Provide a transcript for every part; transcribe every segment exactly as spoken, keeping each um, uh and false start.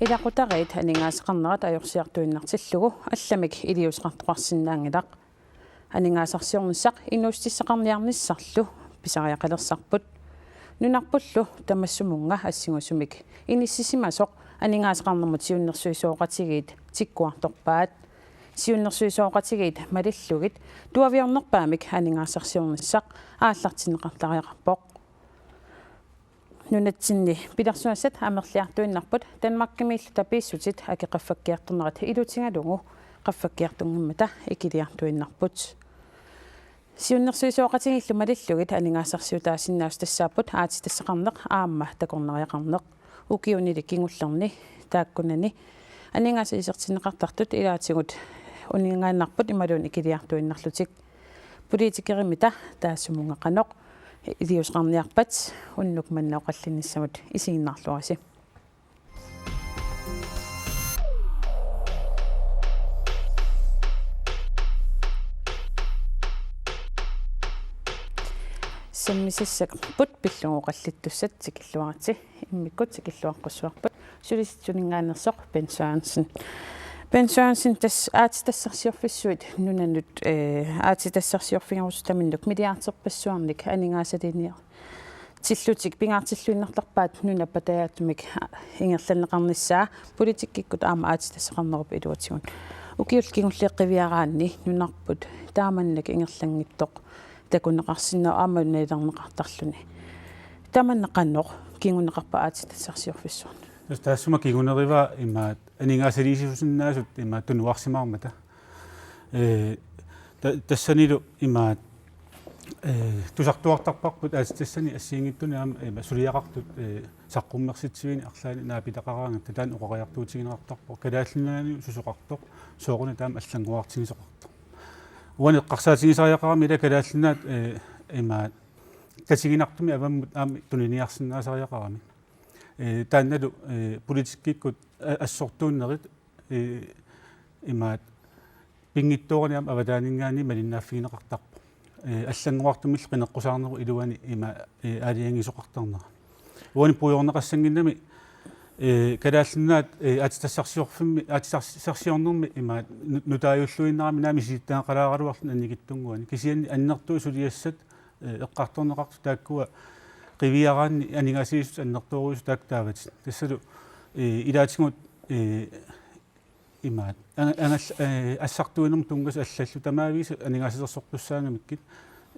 Ilaqutariit aningaasaqarnerat ajorsiartuinnartillugu allamik iliuuseqartoqarsinnaanngilaq. Aningaasarsiornissaq inuussutissaqarniarnissarlu pisariaqalersarput. Nunarpullu tamassumunnga assingusumik inissisimasoq aningaasaqarnermut siunnersuisoqatigiit tikkuartorpaat. Siunnersuisoqatigiit malillugit tuaviornerpaamik aningaasarsiornissaq aallartinneqartariaqarpoq. Nunatsinni pilersugassat amerliartuinnarput Danmarkimiillu tapiissutit aki qaffakkiartornerat ilutigalugu qaffakkiartunngimmata ikiliartuinnarput. Siunnersuisoqatigiillu malillugit aningaasarsiutaasinnaasut tassaapput aatsitassaqarneq aamma takornariaqarneq. Ukiunili kingullerni taakkunani aningaasat isertinneqartartut ilaatigut uninngaannarput imaluunniit ikiliartuinnarlutik. Politikerimita taassumunnga qanoq iliuuseqarniarpat unnuk manna oqallinnissamut isiginnaarluarisi. Sammisassapput pillugu oqallittussat tikilluaritsi. Immikkut tikilluaqqussuarput sulisitsininngaanneersoq Bent Sørensen. Bent Sørensen, tassa aatsitassarsiorfissuit nunanut, eh, aatsitassarsiorfigerusutaminnut milliarderpassuarnik aningaasaliiniartillutik pingaartilluinnartarpaat nunap patajaatsumik ingerlanneqarnissaa politikkikkut aamma aatsitassaqarnerup iluatigut. Ukiulli kingulliit qiviaraanni nunarput taamannak ingerlanngitsoq takuneqarsinnaavoq aamma nalilerneqartarluni. Tamanna qanoq kinguneqarpa aatsitassarsiorfissuarnut? Tassa taassuma kingunerivaa imaat aningaasaliisuusinnaasut imaat tunuarsimaarmata. Eh, ta-, tassanilu imaat, eh, tusartuartarparput aatsitassani assigiinngitsunik aamma, eh, suliaqartut, eh, saqqummersitsiviini arlaanni naapitaqaraangatta taanna oqariartuutigineqartarpoq. Kalaallit Nunaanni susoqartoq, sooruna taama allanngorartigisoqartoq. Uani eqqarsaatigisariaqarami ila Kalaallit Nunaat, eh, imaat tatiginartumik avammut aamma tuniniarsinnaasariaqarami. Eh, taannalu, eh, politikkikkut a-, assortuunnerit, eh, imaat pinngitsoorani aamma avataaninngaanniit malinnaaffigineqartarpoq. Eh, allanngorartumillu qineqqusaarnerup iluani ima, eh, aalajangiisoqartarnera. Uani puigorneqassannginnami, eh, Kalaallit Nunaat, eh, aatsitassarsiorfimmi, aatsitassarsiornermi imaat nu-, nutaajulluinnarami naamik misilittagaqalaaraluarluni annikitsunnguani. Kisianni annertuut suliassat, eh, eqqartorneqartut taakkua qiviaraanni aningaasaliissutit annertoorujussuit taakku taavatit. Tassalu, eh, ilaatigut, eh, imaat. Anga-, angal-, eh, assartuinermut tunngasut allallu tamaavisa aningaasalersortussaagamikkit,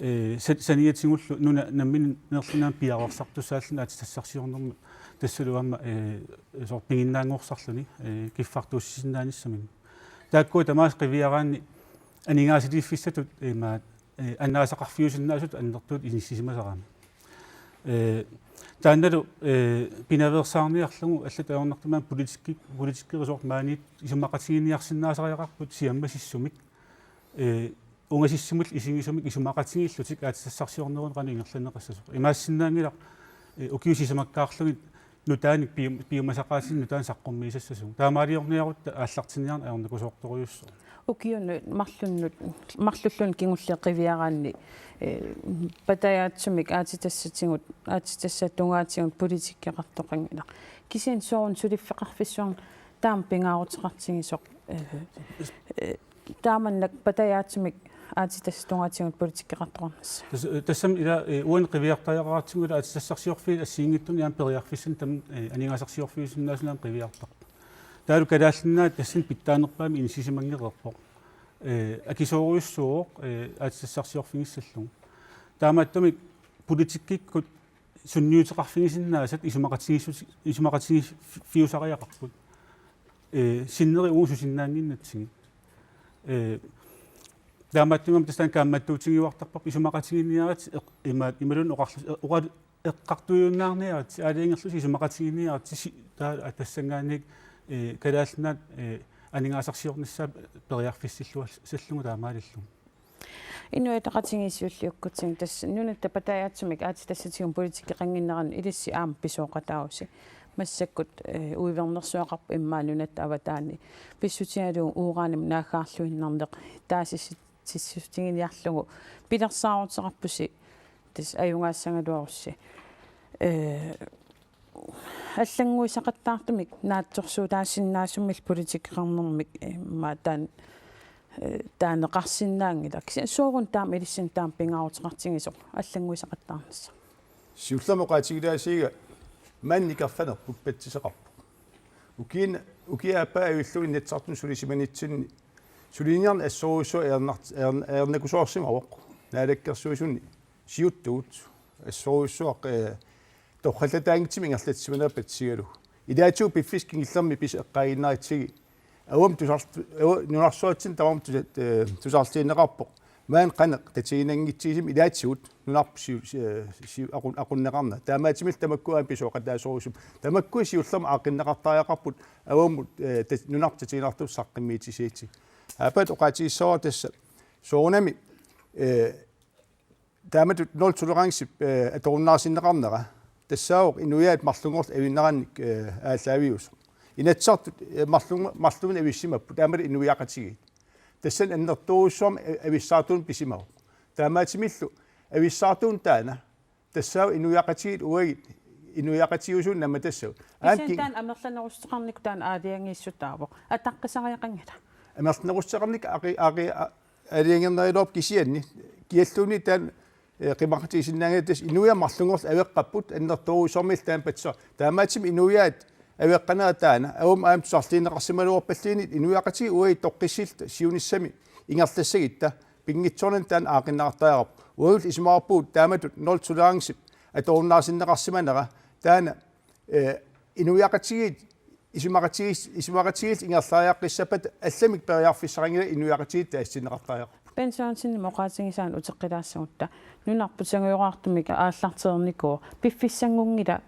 eh, sa-, saniatigullu nuna nammineq nerlunami piareersartussaalluni aatsitassarsiornermut tassalu aamma, eh, soorlu piginnaanngorsarluni, eh, kiffartuussisinnaanissaminut. Taakkua tamaasa qiviaraanni aningaasaliiffissatut imaat, eh, annaasaqarfiusinnaasutut annertuut inissisimasarami. Eh, taannalu, eh, pinaveersaarniarlugu allatut ajornartumik politikki-, politikerit soorlu maaniittut isumaqatigiinniarsinnaasariaqarput siammasissumik. Eh, ungasissumillu isigisumik isumaqatigiillutik aatsitassarsiornerup qanoq ingerlanneqassasoq. Imaassinnaanngilaq, eh, ukiut sisamakkaarlugit nutaanik pium-, piumasaqaatinik nutaanik saqqummiisassasugut. Taamaaliorniarutta aallartinniarneq ajornakusoortorujussuuvoq. Ukiunut marlunnut, marlullunut kingulliit qiviaraanni, eh, patajaatsumik aatsitassatigut, aatsitassat tungaatigut politikkeqartoqanngilaq. Kisianni sooruna suliffeqarfissuarnut taama pingaaruteqartigisoq, eh, eh, taamannak patajaatsumik aatsitassat tungaatigut politikkeqartoqarnissaq. Tas-, tassami ila, eh, uani qiviartariaqaratsigu ila aatsitassarsiorfiit assigiinngitsunik aamma periarfissanik tamanna, eh, aningaasarsiorfiusinnaasunik aamma qiviartarpoq. Taavalu Kalaallit Nunaat tassani pitsaanerpaamik inissisimanngereerpoq. Eh, akisoorujussuuvoq, eh, aatsitassarsiorfigissallugu. Taamaattumik politikkikkut sunniuteqarfigisinnaasat isumaqatigiissuti-, isumaqatigiiffiusariaqarput. Eh, sinneri uagut susinnaannginnatsigit. Eh, taamaattumik tassa kaammattuutigiuartarparput isumaqatiginninniaritsi eq-, imaat imaluunniit oqarlu-, eh, oqal-, eqqartuiunnaarniaritsi, aalajangerlusi isumaqatiginninniaritsi si-, taava tassanngaanniit, eh, Kalaallit Nunaat, eh, aningaasarsiornissaa periarfissilluassallugu taamaalilluni. Inuit Ataqatigiit siulliukkutsigu tassa nunatta patajaatsumik aatsitassatigut politikkeqannginneranut ilissi aamma pisooqataavusi. Massakkut, eh, uivernersuaqarpoq immaqa nunatta avataani pissutigalugu uranimut naaggaarluinnarneq taasissi-, sissutiginiarlugu pilersaaruteqarpusi tassa ajugaassagaluarussi. Eh, Allannguisaqattaartumik naatsorsuutaasinnaasummik politikeqarnermik, eh, maatan, eh, taaneqarsinnaanngilaq. Kisianni sooruna taama ilissinnut taama pingaaruteqartigisoq allannguisaqattaarnissaq. Siullermik oqaatigilaasiga maani nikerfanerput patsisaqarpoq. Ukiin-, ukiaappaa ajullugit Inatsisartuni sulisimanitsinni suliniarneq assorujussuaq ajornart-, ajorn-, ajornakusoorsimavoq. Naalakkersuisuni siuttugut assorujussuaq, eh, torrallataanngitsumik ingerlatsimanerat patsigalugu. Ilaatigut piffissap kingullermi pis eqqaaginnaritsigi. Avammut tusart-, ava-, nunarsuatsinni tamarmik tusa-, eh, tusarliunneqarpoq. Maani qanoq tatiginanngitsigisumik ilaatigut nunarput siu-, si-, eh, siu-, aqun-, aqunneqarneq. Taamaattumillu tamakku aamma pisooqataasorujussuupput. Tamakku siullermik aaqqinneqartariaqarput avammut, eh, tat-, nunarput tatiginartuuttut saqqummiutissigatsigu. Aappaat oqaatigissavara tassa soorunami, eh, taamatut nul tolerance, eh, atorunnaarsinneqarnera. Tassaavoq inuiaat marlunngorlutik avinnerannik, eh, aallaaviusoq. Inatsisartut, eh, marlunng-, marlunnut avissimapput, taamalu inuiaqatigiit. Tassani annertoorujussuarmik, eh, avissaartuunneq pisimavoq. Taamaattumillu avissaartuunneq taanna. Tassaavoq inuiaqatigiit uagut, inuiaqatigiit uagut nammatassagut. Aamma kisianni ki- taanna amerlanerussuteqarnikkut taanna aalajangiissutaavoq. Ataqqisariaqanngilaq. Amerlanerussuteqarnikkut aqi-, aqi-, a-, aalajangernerulerpoq kisianni. Kialluunniit taanna, eh, qimaqqutigisinnaanngilaq tassa inuiaat marlunngorlutik aveqqapput annertoorujussuarmillu taanna patsisoq. Taamaattumik inuiaat aveqqanera taanna. Avammut aamma tusarliunneqarsimalerpalluunniit inuiaqatigiit uagut toqqissilluta siunissami ingerlassagutta pinngitsoorani taanna aaqqinneqartariaqarpoq. Uagullu isumaqarpugut taamatut nul tolerance atorunnaarsinneqarsimanera taanna, eh, inuiaqatigiit isumaqatigiit, isumaqatigiit ingerlariaqqissappata allamik periarfissaqanngilaq inuiaqatigiit taasitinneqartariaqarput. Bent Sørensenimut oqaatigisaanut uteqqilaassagutta nunarput sangujoraartumik aallartereernikuuvoq piffissanngunngilaq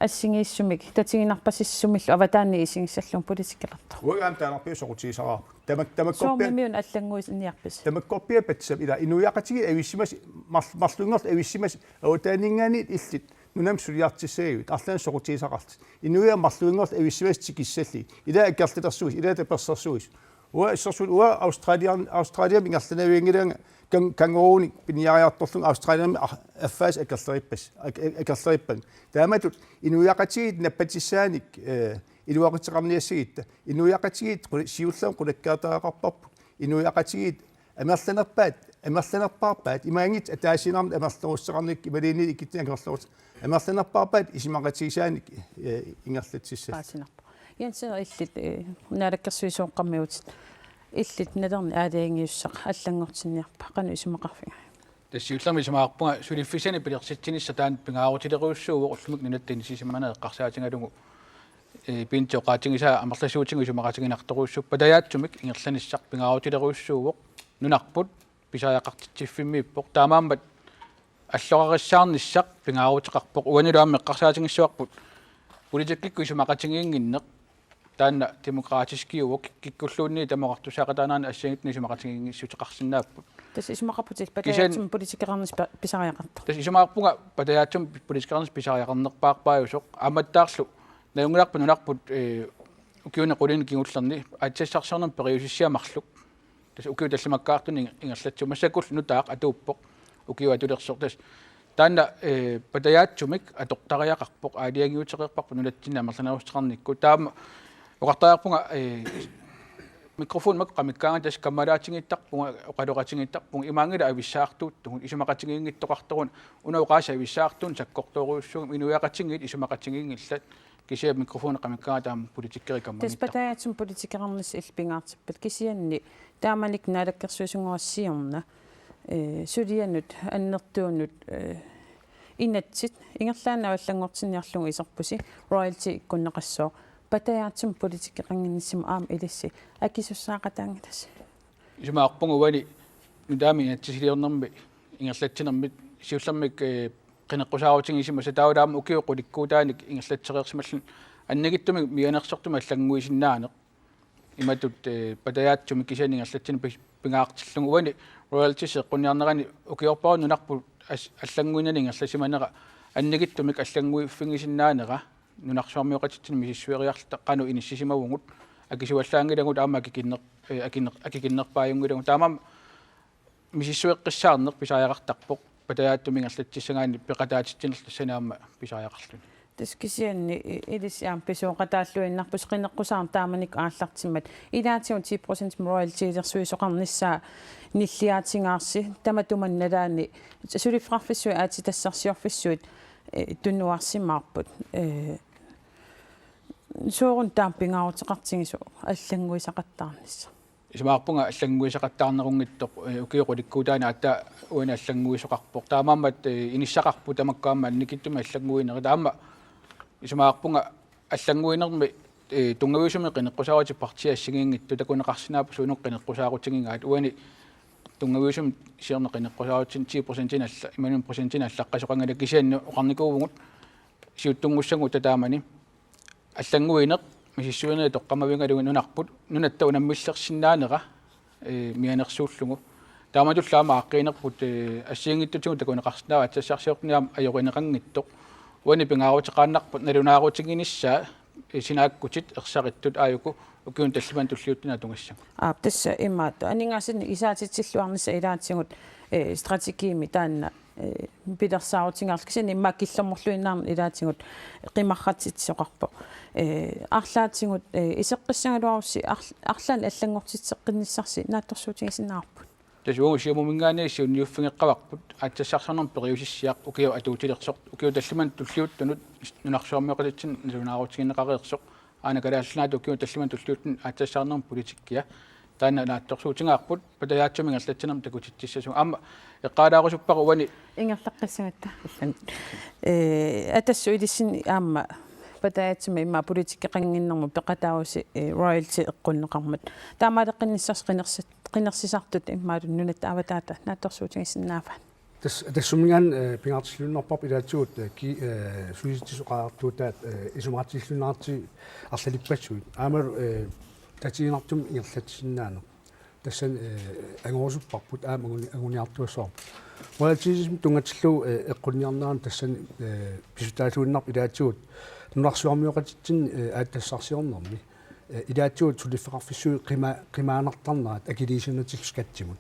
assigiissumik tatiginarpasissumillu avataaniit isigissallugu politikeqartoq. Uagut aamma taannarpiaq soqutigisaraarput. Tamak-, tamakkorpiaq Soormimiuna allannguiniarpisi? Tamakkorpiaq patsisap ila inuiaqatigiit avissimasut mar-, marlunngorlutik avissimasut avataaninngaanniit illit nunamut suliartissagavit arlaannik soqutigisaqarlutit. Inuiaat marlunngorlutik avissimasut tikissallugit. Ila akerlilersuisut, ila tapersersuisut. Uanga assersuut uanga Australian-, Australiami ingerlanavianngilanga kan-, kanguruunik piniariartorlunga Australiami a-, affaasa akerlerippas-, ak-, akerlerippagut. Taamatut inuiaqatigiit nappatissaannik, eh, iluaqutaqarniassagutta. Inuiaqatigiit qul-, siullermik qulakkeertariaqarparput. Inuiaqatigiit amerlanerpaat, amerlanerpaarpaat, imaanngitsoq ataasiinnarmik amerlanerussuteqarnikkut imaluunniit ikittunik amerlanerus-, amerlanerpaarpaat isumaqatigisaanik, eh, ingerlatsissallugu. Paasinarpoq. Jens, illit, eh, naalakkersuisooqqammiutit. Illit nalorni aalajangiussaq allanngortinniarpa, qanoq isumaqarfigiga? Tassa siullermik isumaqarpunga suliffissanik pilersitsinissaq taanna pingaarutilerujussuuvoq ullumikkut nunatta inissisimaneq eqqarsaatigalugu. Eh, Bent oqaatigisaa amerlasuutigut isumaqatiginartorujussuuvoq, patajaatsumik ingerlanissaq pingaarutilerujussuuvoq, nunarput pisariaqartitsiffimmiippoq, taamaammat allorarissaarnissaq pingaaruteqarpoq, uanilu aamma eqqarsaatigissavarput politikkikkut isumaqatigiinnginneq taanna demokratiskiuvoq, kikkulluunniit taama oqartussaaqataanerani assigiinngitsunik isumaqatigiinngissuteqarsinnaapput. Tassa isumaqarputit Kisianni patajaatsumik politikeqarnissaq pi-, pisariaqartoq? Tassa isumaqarpunga patajaatsumik politikeqarnissaq pisariaqarnerpaarpaajusoq, aammattaarlu nalunngilarput nunarput, eh, ukiuni quliini kingullerni aatsaat saqqummiinermi periusissiat marluk. Tassa ukiut tallimakkaartunik ingerlatsivoq, massakkullu nutaaq atuuppoq ukiut atulersoq. Tassa taanna, eh, patajaatsumik atortariaqarpoq, aalajangiuteqarparput nunatsinni amerlanerussuteqarnikkut. Taama oqartariaqarpunga, eh, mikrofoni makku qamikkaangata tassa kammalaatigiittarpunga, oqaloqatigiittarpunga, imaanngilaq avissaartuuttugut, isumaqatigiinngittoqartorunik, una oqaaseq avissaartuunneq sakkortoorujussuugami, inuiaqatigiit isumaqatigiinngillat, kisianni mikrofoni qamikkaangata taama politikerit Tassa kammagiittarput. Patajaatsumik politikeqarnissaq illit pingaartippat, kisianni taamanikkut naalakkersuisooqatigiit siorna, eh, sulianut, annertuunut, eh, inatsit ingerlaannaq allanngortinniarlugu iserpusi, royalty ikkunneqassooq, patajaatsumik politikeqannginnissamut aamma ilissi akisussaaqataanngilasi? Isumaqarpunga uani nutaamik inatsisiliornermi ingerlatsinermi siullermik, eh, qineqqusaarutigisimassa, taavalu aamma ukiut qulikkuutaanik ingerlatsereersimalluni annikitsumik mianersortumik allannguisinnaaneq. Imatut, eh, patajaatsumik kisianni ingerlatsineq pis-, pingaartillugu. Uani royalties eqqunniarnerani ukiorpaaluit nunarput as-, allannguinnani ingerlasimanera annikitsumik allannguiffigisinnaanera nunarsuarmioqatitsinnut misissueriarluta qanoq inissisimavugut, akisuallaanngilagut aamma akikinner-, eh, akinner-, akikinnerpaajunngilaq. Taamaammat misissueqqissaarneq pisariaqartarpoq, patajaatsumik ingerlatsissagaanni peqataatitsinerlu tassani aamma pisariaqarluni. Kisianni i-, ilissi aamma pisooqataalluinnarpusi qineqqusaarneq taamanikkut aallartimmat. Ilaatigut ti procent royalty-ilersuisoqarnissaa nilliaatingaarsi tamatuma nalaani suliffeqarfissuit aatsitassarsiorfissuit, eh, tunuarsimaarput. Eh, sooruna taama pingaaruteqartigisoq allannguisaqattaarnissaq? Isumaqarpunga allannguisaqattaarnerunngitsoq, eh, ukiut qulikkuutaanni aatsaat uani allannguisoqarpoq. Taamaammat, eh, inissaqarput tamakku aamma annikitsumik allannguinerit. Taama isumaqarpunga allannguinermi, eh, tunngaviusumik qineqqusaarutit partiit assigiinngitsut takuneqarsinnaapput suunuku qineqqusaarutigigaat. Uani tunngaviusumik siorna qineqqusaarutit ti procentinik alla-, imaluunniit procentinik allaqqasoqanngilaq, kisianni oqarnikuuvugut siuttunngussagutta taamani allannguineq misissuineq toqqammavigalugu nunarput, nunatta unammillersinnaanera, eh, mianersuullugu. Taamatullu aamma aaqqiinerput, eh, assigiinngitsutigut takuneqarsinnaavoq aatsitassarsiortuni aamma ajorineqanngitsoq. Uani pingaaruteqaannarpoq nalunaarutiginissaa, eh, sinaakkutit ersarittut aajuku ukiuni tallimani tulliuttuni atugassagut. Aap, tassa imaattoq. Aningaasanik isaatitsilluarnissaq ilaatigut, eh, strategiimi taanna, eh, pilersaarutigaarlugu, kisianni immaqa killormorluinnarni ilaatigut qimarratitsisoqarpoq. Eh, arlaatigut, eh, iseqqissagaluarussi arl-, arlaannik allanngortitseqqinnissarsi naatsorsuutigisinnaarput? Tassa uagut Siumuminngaanniit siunniuffigeqqavarput aatsitassarsiornermut periusissiaq ukiut atuutilersoq, ukiut tallimanik tulliuttunut nunarsuarmioqatitsinnut nalunaarutigineqareersoq, aana Kalaallit Nunaata ukiut tallimanik tulliuttunut aatsitassarsiornermut politikkia. Taanna naatsorsuutigaarput patajaatsumik ingerlatsinermik takutitsissasugut. Aamma eqqaalaarusuppara uani. Ingerlaqqissagatta. Ee, Atassut ilissinni aamma patajaatsumik immaqa politikkeqannginnermut peqataavusi, ee, royalty eqqunneqarmat. Taamaaleqqinnissarsi qinersi-, qinersisartut immaqalu nunatta avataata naatsorsuutigisinnaavaat? Tassa, tassungaannaq, eh, pingaartilluinnarparput ilaatigut, eh, ki-, eh, sulisitsisut oqariartuutaat, eh, isumaqatigilluinnartigit arlalippassuit. Aammalu, eh, tatiginartumik ingerlatsisinnaaneq. Tassani, eh, angorusupparput aamma anguni-, anguniartuassavarput. Royaltiesimi tunngatillugu, eh, eqqunniarnerani tassani, eh, pissutaalluinnarpoq ilaatigut nunarsuarmioqatitsinni, eh, aatsitassarsiornermi. Eh, ilaatigut suliffeqarfissuit qima-, qimaannartarnerat akiliisinatillu skattimut.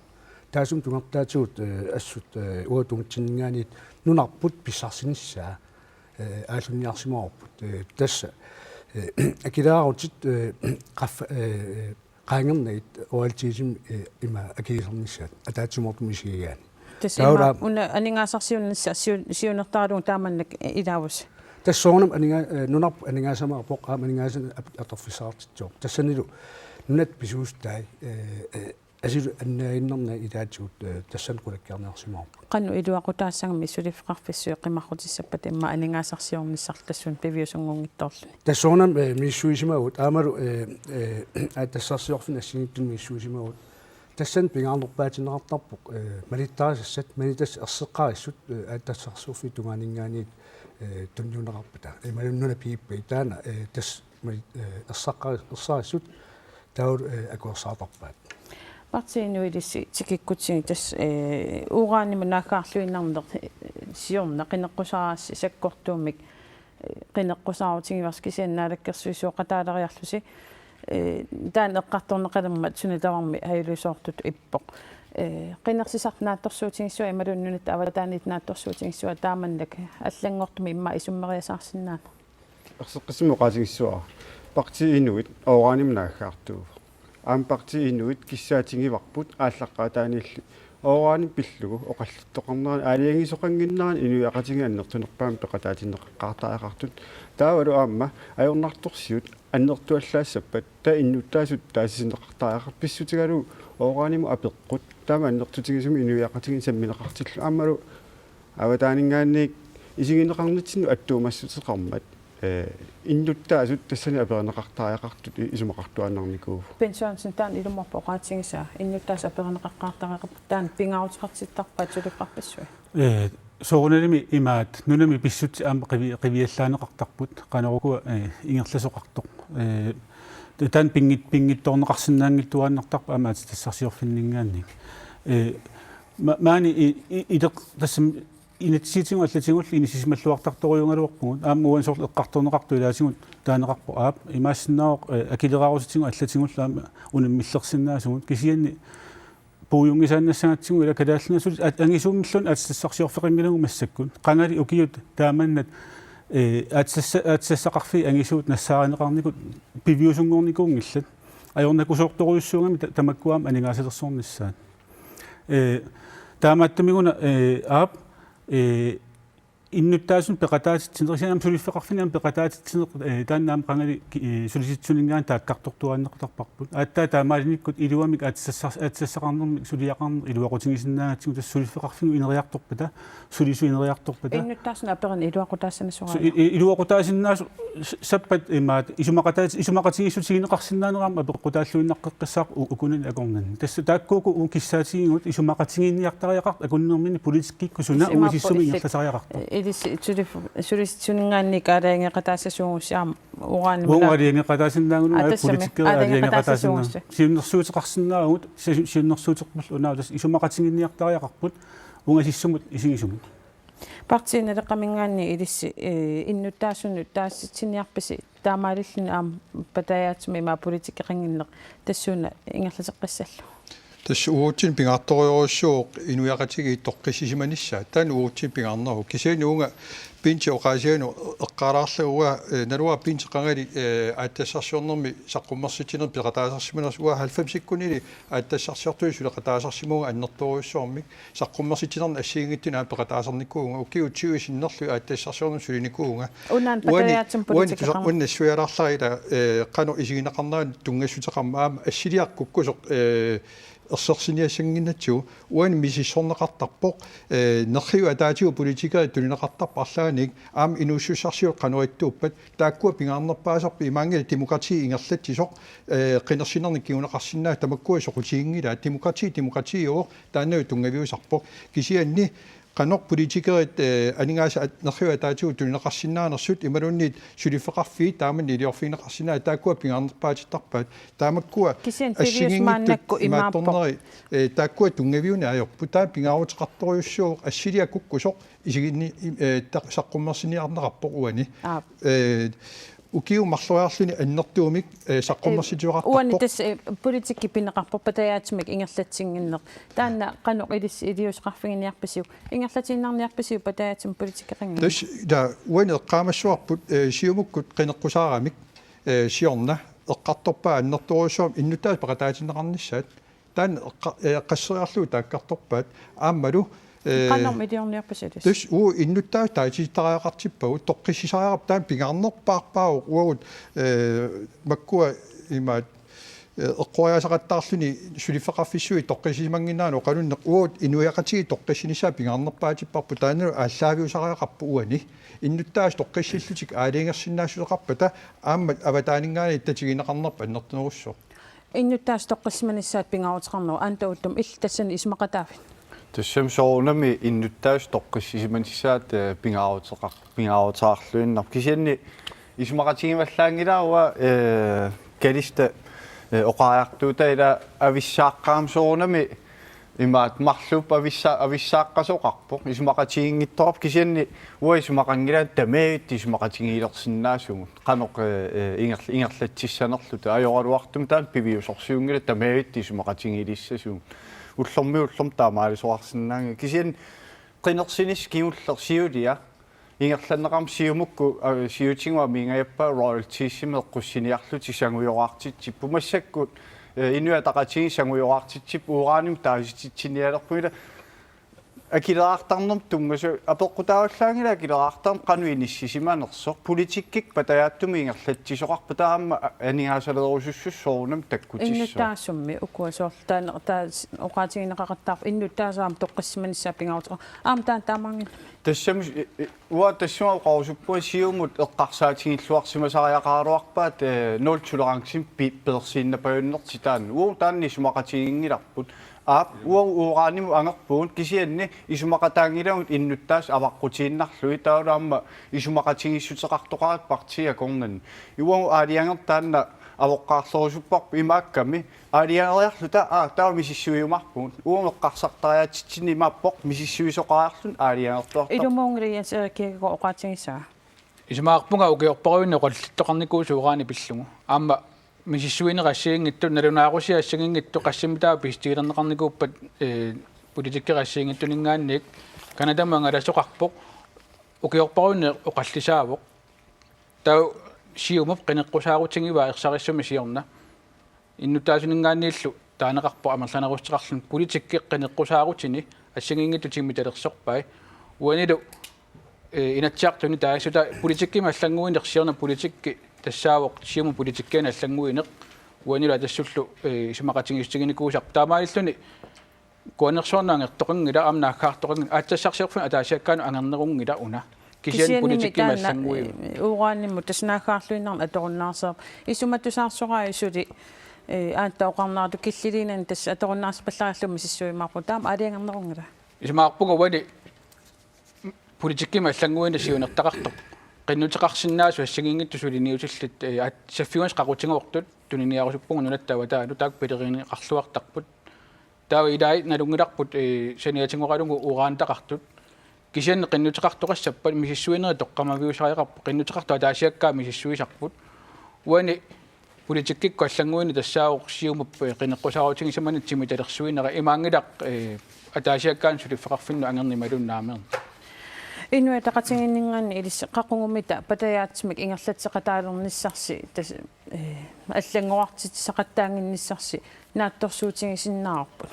Taassuma tunngatillugu, eh, assut, eh, uagut tungutsinninngaanniit nunarput pissarsinissaa, eh, aallunniarsimavarput. Eh, tassa, eh, akileraarutitut, eh, qaffa-, eh, qaangernagu royaltiesimi, eh, ima akiliisarnissaat ataatsimoortumik isigigaanni. Tassa taava immaqa una aningaasarsiuinnissaq siu-, siunertaralugu taamannak, eh, ilaavusi? Tassa soorunami aninga-, eh, nunarput aningaasamaarpoq aamma aningaasanik ap-, atorfissaqartitsivoq. Tassanilu nunatta pisuussutai, eh, eh, asuli annaaginnarnagit ilaatigut, eh, tassani qulakkeerniarsimavarput. Qanoq iluaqutaassagami suliffeqarfissuit qimarrutissappata immaqa aningaasarsiornissarlu tassunga piviusunngunngitsoorluni? Tassa soorunami, eh, misissuisimavugut aammalu, eh, eh, aatsitassarsiorfinni assigiinngitsunik misissuisimavugut. Tassani pingaarnerpaatinneqartarpoq, eh, malittarisassat, malittassat erseqqarissut, eh, aatsitassarsiorfiit tungaanninngaanniit, eh, tunniunneqarpata. Imaluunniit nunat pigippagit taanna, eh, tassa mali-, eh, ersaqqari-, ersarissut taavalu, eh, akuersaartarpaat. Partii Inuit ilissi tikikkutsigit tassa, eh, uranimut naaggaarluinnarneq, eh, siorna qineqqusaarassi sakkortuumik, eh, qineqqusaarutigivarsi kisianni naalakkersuisooqataaleriarlusi, eh, taanna eqqartorneqalermat suna tamarmi ajulisoortutut ippoq. Eh, qinersisartut naatsorsuutigissavaat imaluunniit nunatta avataaniittut naatsorsuutigissavaat taamannak allanngortumik immaqa isummeriasaarsinnaaneq? Erseqqissumik oqaatigissavara. Partii Inuit uranimut naaggaartuuvoq. Aamma Partii Inuit kissaatigivarput aallaqqaataaniilli urani pillugu oqallittoqarnerani aalajangiisoqannginnerani inuiaqatigiit annertunerpaamik peqataatinneqartartut. Taavalu aamma ajornartorsiut annertuallaassappat taava innuttaasut taasisinneqartariaqarput pissutigalugu uranimut apeqqut taama annertutigisumik inuiaqatigiit sammineqartillugu aammalu avataaninngaanniit isigineqarnitsinnut attuumassuteqarmat, eh, innuttaasut tassani aperineqartariaqartut i-, isumaqartuaannarnikuuvoq. Bent Sørensen, taanna ilumoorpoq oqaatigisaa, innuttaasut aperineqartariaqartut taanna pingaaruteqartittarpaat suliffeqarfissuit? Eh, soorunalimi imaattoq nunami pissutsit aamma qivi-, qiviallaaneqartarput, qanorukua, eh, ingerlasoqartoq. Eh, ta-, taanna pinngit-, pinngitsoorneqarsinnaanngilluinnartarpoq aamma aatsitassarsiorfinninngaanniit. Eh, ma-, maani i-, i-, ileq-, tassami inatsisitigut allatigullu inissisimalluartartorujugaluarpugut, aamma uani soorlu eqqartorneqartoq ilaatigut taaneqarpoq aap, imaassinnaavoq, eh, akileraarusutigullu allatigullu aamma unammillersinnaasugut, kisianni puigunngisaannassagatsigu ila Kalaallit Nunaat suli at-, angisuumilluunniit aatsitassarsiorfeqanngilagut massakkut. Qangali ukiut taamannat, ee, aatsitassa-, aatsitassaqarfiit angisuut nassaarineqarnikut piviusunngornikuunngillat. Ajornakusoortorujussuugami ta-, tamakkua aamma aningaasalersornissaat. Ee, taamaattumik una, ee, aap, ee, innuttaasunut peqataatitsineq, kisianni aamma suliffeqarfinni aamma peqataatitsineq, ee, taanna aamma qangali ki-, ee, sulisitsisuninngaanniit taakkartortuaannartarparput. Aatsaat taamaalinikkut iluamik aatsitassar-, aatsitassaqarnermik suliaqarneq iluaqutigisinnaagatsigu, tassa suliffeqarfinnut ineriartorpata, sulisut ineriartorpata. Innuttaasunut aperani iluaqutaassanasoq. Su-, i-, i-, iluaqutaasinnaas-, s-, sappat imaat isumaqataat-, isumaqatigiissutigineqarsinnaanera aamma apeqqutaalluinnaqqeqqissaaq u-, ukunani akornanni. Tassa taakkuuku uagut kissaatigigut isumaqatigiinniartariaqartut akunnerminni politikkikkut suna uagut sissumi ingerlasariaqartoq. Ilissi sulif-, sulisitsisuninngaanniit aalajangeeqataassasuugussi aamma uranimut. Uagut aalajangeeqataasinnaagutta. Aa, tassami, politikkerit aalajangeeqataasinnaagutta. Aalajangeeqataassasuugussi. Siunnersuuteqarsinnaavugut, si-, siunnersuuterpullu una tassa isumaqatigiinniartariaqarput ungasissumut isigisumut. Partii Naleqqaminngaanniit ilissi, ee, innuttaasunut taasitsiniarpisi taamaalilluni aamma patajaatsumik imaat politikeqannginneq tassuuna ingerlateqqissallugu? Tassa uagutsinnut pingaartorujussuuvoq inuiaqatigiit toqqissisimanissaat. Taanna uagutsinnut pingaarneruvoq. Kisianni uunga Bentep oqaasianut eqqaalaarlunga, ee, naluara Bent qangali, ee, aatsitassarsiornermi saqqummersitsinermi peqataasarsimanersoq, uanga halvfemsikkunili aatsitassarsiortutut suleqataasarsimavunga annertoorujussuarmik. Saqqummersitsinerni assigiinngitsunik aamma peqataasarnikuuvunga, ukiut tyve sinnerlugit aatsitassarsiornermi sulinikuuvunga. Unaana uani, patajaatsumik uani politikeqarneq. Tusar-, uani nassuialaarlara ilaa, ee, qanoq isigineqarnerani tunngassuteqarmat aamma assiliaq kukkusoq, ee, ersersiniassannginnatsigu, uani misissorneqartarpoq, ee, nerriviup ataatigut politikerit tunineqartarput arlaannik, aamma inuussutissarsiutit qanoq ittuuppat, taakkua pingaarnerpaasarput, imaanngilaq demokrati ingerlatsisoq, ee, qinersinernik kinguneqarsinnaasut tamakkua soqutiginngilaat, demokrati demokratiuvoq, taanna tunngaviusarpoq. Kisianni qanoq politikerit, ee, aningaasat at-, nerriviup ataatigut tunineqarsinnaanersut imaluunniit suliffeqarfiit taamani iliorfigineqarsinnaasut taakkua pingaarnerpaatittarpaat. Taamakkua kisianni pivius assigiinngitsut maannakkut imaappoq. Imaattorneri, ee, taakkua tunngaviuneq ajorput. Taanna pingaaruteqartorujussuuvoq, assiliaq kukkusoq isiginni-, ee, taq-, saqqummersiniarneqarpoq uani. Aap. Ee, ukiut marloriarluni annertuumik, ee, saqqummersitsisoqartarpoq. Uani tassa, ee, politikki pineqarpoq patajaatsumik ingerlatsinnginneq. Taanna qanoq ilissi iliuuseqarfiginiarpisiuk? Ingerlatiinnarniarpisiuk patajaatsumik politikeqannginneq? Tassa, ila, uani eqqaamassavarput, ee, Siumukkut qineqqusaaramik, ee, siorna eqqartorpaat annertoorujussuarmik innuttaasut peqataatinneqarnissaat. Taanna eqqa-, ee, qasseriarlugu taakkartorpaat aammalu, ee, qanormi iliorniarpisi tassa? Tassa uagut innuttaasut taasitittariaqartippagut, toqqissisariaqarput, taanna pingaarnerpaarpaavoq uagut, ee, makkua imaat, ee, eqqoriaasaqattaarluni suliffeqarfissuit toqqissisimannginnaanut oqalunneq, uagut inuiaqatigiit toqqissinissaat pingaarnerpaatipparput, taannalu aallaaviusariaqarpoq uani. Innuttaasut toqqissillutik aalajangersinnaassuseqarpata aamma avataaninngaanniit tatigineqarnerput annertunerussaaq. Innuttaasut toqqissisimanissaat pingaaruteqarnerup, Anda Uddum, illit tassani isumaqataavit? Tassami soorunami innuttaasut toqqissisimanissaat, ee, pingaaruteqar-, pingaaruteqarluinnarpoq. Kisianni isumaqatigivallaanngilara uanga, ee, Kalista, ee, oqariartuutaa, ila avissaaqqaarami soorunami imaat marluupput avissa-, avissaaqqasoqarpoq, isumaqatiginngitsoqarpoq, kisianni uanga isumaqanngilaannaq tamavitta isumaqatigiilersinnaasugut. Qanoq, ee, ee, ingerl-, ingerlatsissanerluta, ajoraluartumik taanna piviusorsiunngilaq tamavitta isumaqatigiilissasugut. Ullormiit ullormut taamaalisoqarsinnaanngilaq. Kisianni qinersinissaq kingulleq siulia ingerlanneqarmat Siumukkut, aa, siutigut amigajappaa royaltiesimik eqqussiniarlutik sangujoraartitsipput. Massakkut, ee, Inuit Ataqatigiit sangujoraartitsipput, uranimik taasititsinialerput, ila akileraartarnermut tunngasoq apeqqutaavallaanngilaq, akileraartarneq qanoq inissisimanersoq, politikkikkut patajaatsumik ingerlatsisoqarpat, taava aamma a-, aningaasaleerusussuseq soorunami takkutissaaq. Innuttaasummi ukua soorlu taanna, taava s-, oqaatigineqaqattaarpoq innuttaasut aamma toqqissisimanissaat pingaaruteqar-, aamma taanna taamaanngilaq. Tassami, e, e, uanga tassunga oqarusuppunga Siumut eqqarsaatigilluarsimasariaqaraluarpaat, ee, nul tolerancemik pi-, peersiinnapajunnertik taanna. Uagut taanna isumaqatiginngilarput. Aap, uagut uranimut angerpugut, kisianni isumaqataanngilagut innuttaasut avaqqutiinnarlugit, taavalu aamma isumaqatigiissuteqartoqaratta partiit akornanni. Uagut aalajangerneq taanna avoqqaarlerusupparput, imaakkami aalajangeriarluta, aa, taava misissuiumaarpugut. Uagut eqqarsartariaatsitsinni imaappoq misissuisoqariarluta aalajangertuartarpugut. Ilumuunngilaq Jens Erik Kirkegaard oqaatigissavat. Isumaqarpunga ukiorparujuinni oqallittoqarnikuusoq urani pillugu. Aamma misissuineq assigiinngitsut, nalunaarusiaq assigiinngitsut, qassimmitaava pisitsutigilerneqarnikuuppat, ee, politikkerit assigiinngitsuninngaanniit. Canadamut angalasoqarpoq. Ukiorpaaluit oqallisaavoq. Taava Siumup qineqqusaarutigivaat ersarissumik siorna. Innuttaasuninngaanniillu taaneqarpoq amerlanerussuteqarluni politikki qineqqusaarutini assigiinngitsut timitalersorpai. Uanilu, eh, Inatsisartuni taassuta politikkimik allannguineq siorna politikki tassaavoq Siumup politikkianut allannguineq. Uanilu Atassullu, eh, isumaqatigiissutiginikuusarpoq. Taamaalilluni kuannersuarnut angertoqanngilaq, aamma naaggaartoqanngilaq, aatsitassarsiorfinnut ataasiakkaanut angernerunngilaq una. Kisianni kisiannimi politikki taanna, massanngui. Eh, uranimut tassa naaggaarluinnarni atorunnaarsaaq. Isumatusaarsoraai suli, eh, aatsaat oqarneratut killiliinani tassa atorunnaarsipallaarlugu misissuimaarpugut. Taama aalajangernerunngilaq. Isumaqarpunga uani politikkimik allannguineq siunertaqartoq. Qinnuteqarsinnaasut assigiinngitsut suliniutillit, eh, at-, saaffigunarsi qaqutigoortut tuniniarusuppugut nunatta avataanut taakku pilerineqarluartarput. Taava ilaat nalunngilarput, eh, saniatigoralugu uranitaqartut. Kisianni qinnuteqartoqassappat misissuinerit toqqammaviusariaqarput, qinnuteqartut ataasiakkaat misissuisarput. Uani politikkikkut allannguineq tassaavoq Siumup, eh, qineqqusaarutigisimanermut timitalersuinera, imaanngilaq, eh, ataasiakkaanut suliffeqarfinnut angerneq imaluunniit naameerneq. Inuit Ataqatigiinninngaanniit ilissi qaqugumitta patajaatsumik ingerlatseqataalernissarsi tas-, eh, allanngorartitsisaqattaannginnissarsi naatsorsuutigisinnaavarput.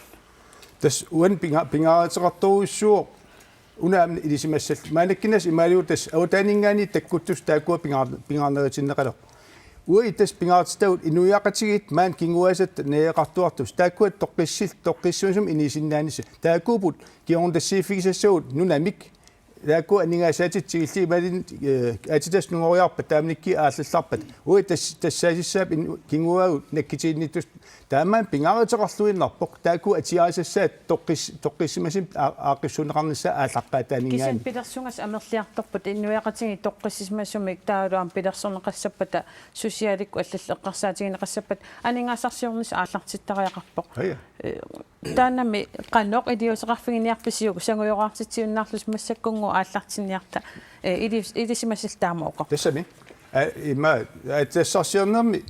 Tassa uani pinga-, pingaaruteqartorujussuuvoq una aamma ilisimassallugu. Maannakkut tassa imaaliu tassa avataaninngaanniit takkuttussat taakkua pingaar-, pingaarneritinneqalerput. Uagut tassa pingaartitagut inuiaqatigiit maani kinguaasatta najugaqartuartussat taakkua toqqissil-, toqqissisimasumik inisinnaanissaq. Taakkuupput kingornutassiiffigisassavut nunamik. Taakku aningaasaatit tigullugu imaluunniit, eh, aatsitassat nungoriarpat taamanikkut aallallarpat. Uagut tas-, tassaasissapput in-, kinguaagut nakkutiginnittussat. Taamaammat pingaaruteqarluinnarpoq. Taakku atiarisassaat toqqis-, toqqissisimasumik aa-, aaqqissuunneqarnissaat aallaqqaataaninngaanniit. Kisianni pilersugassat amerliartorput inuiaqatigiit toqqissisimasumik taavalu aamma pilersorneqassappata socialikkut allallu eqqarsaatigineqassappata aningaasarsiornissaq aallartittariaqarpoq. Aja. Eh, taannami qanoq iliuuseqarfiginiarpisiuk sangujoraartitsiunnaarlusi massakkunngooq aallartinniarta, eh, ili-, ilisimasallu taama uku. Tassami. A-, ima, aatsitassarsiornermi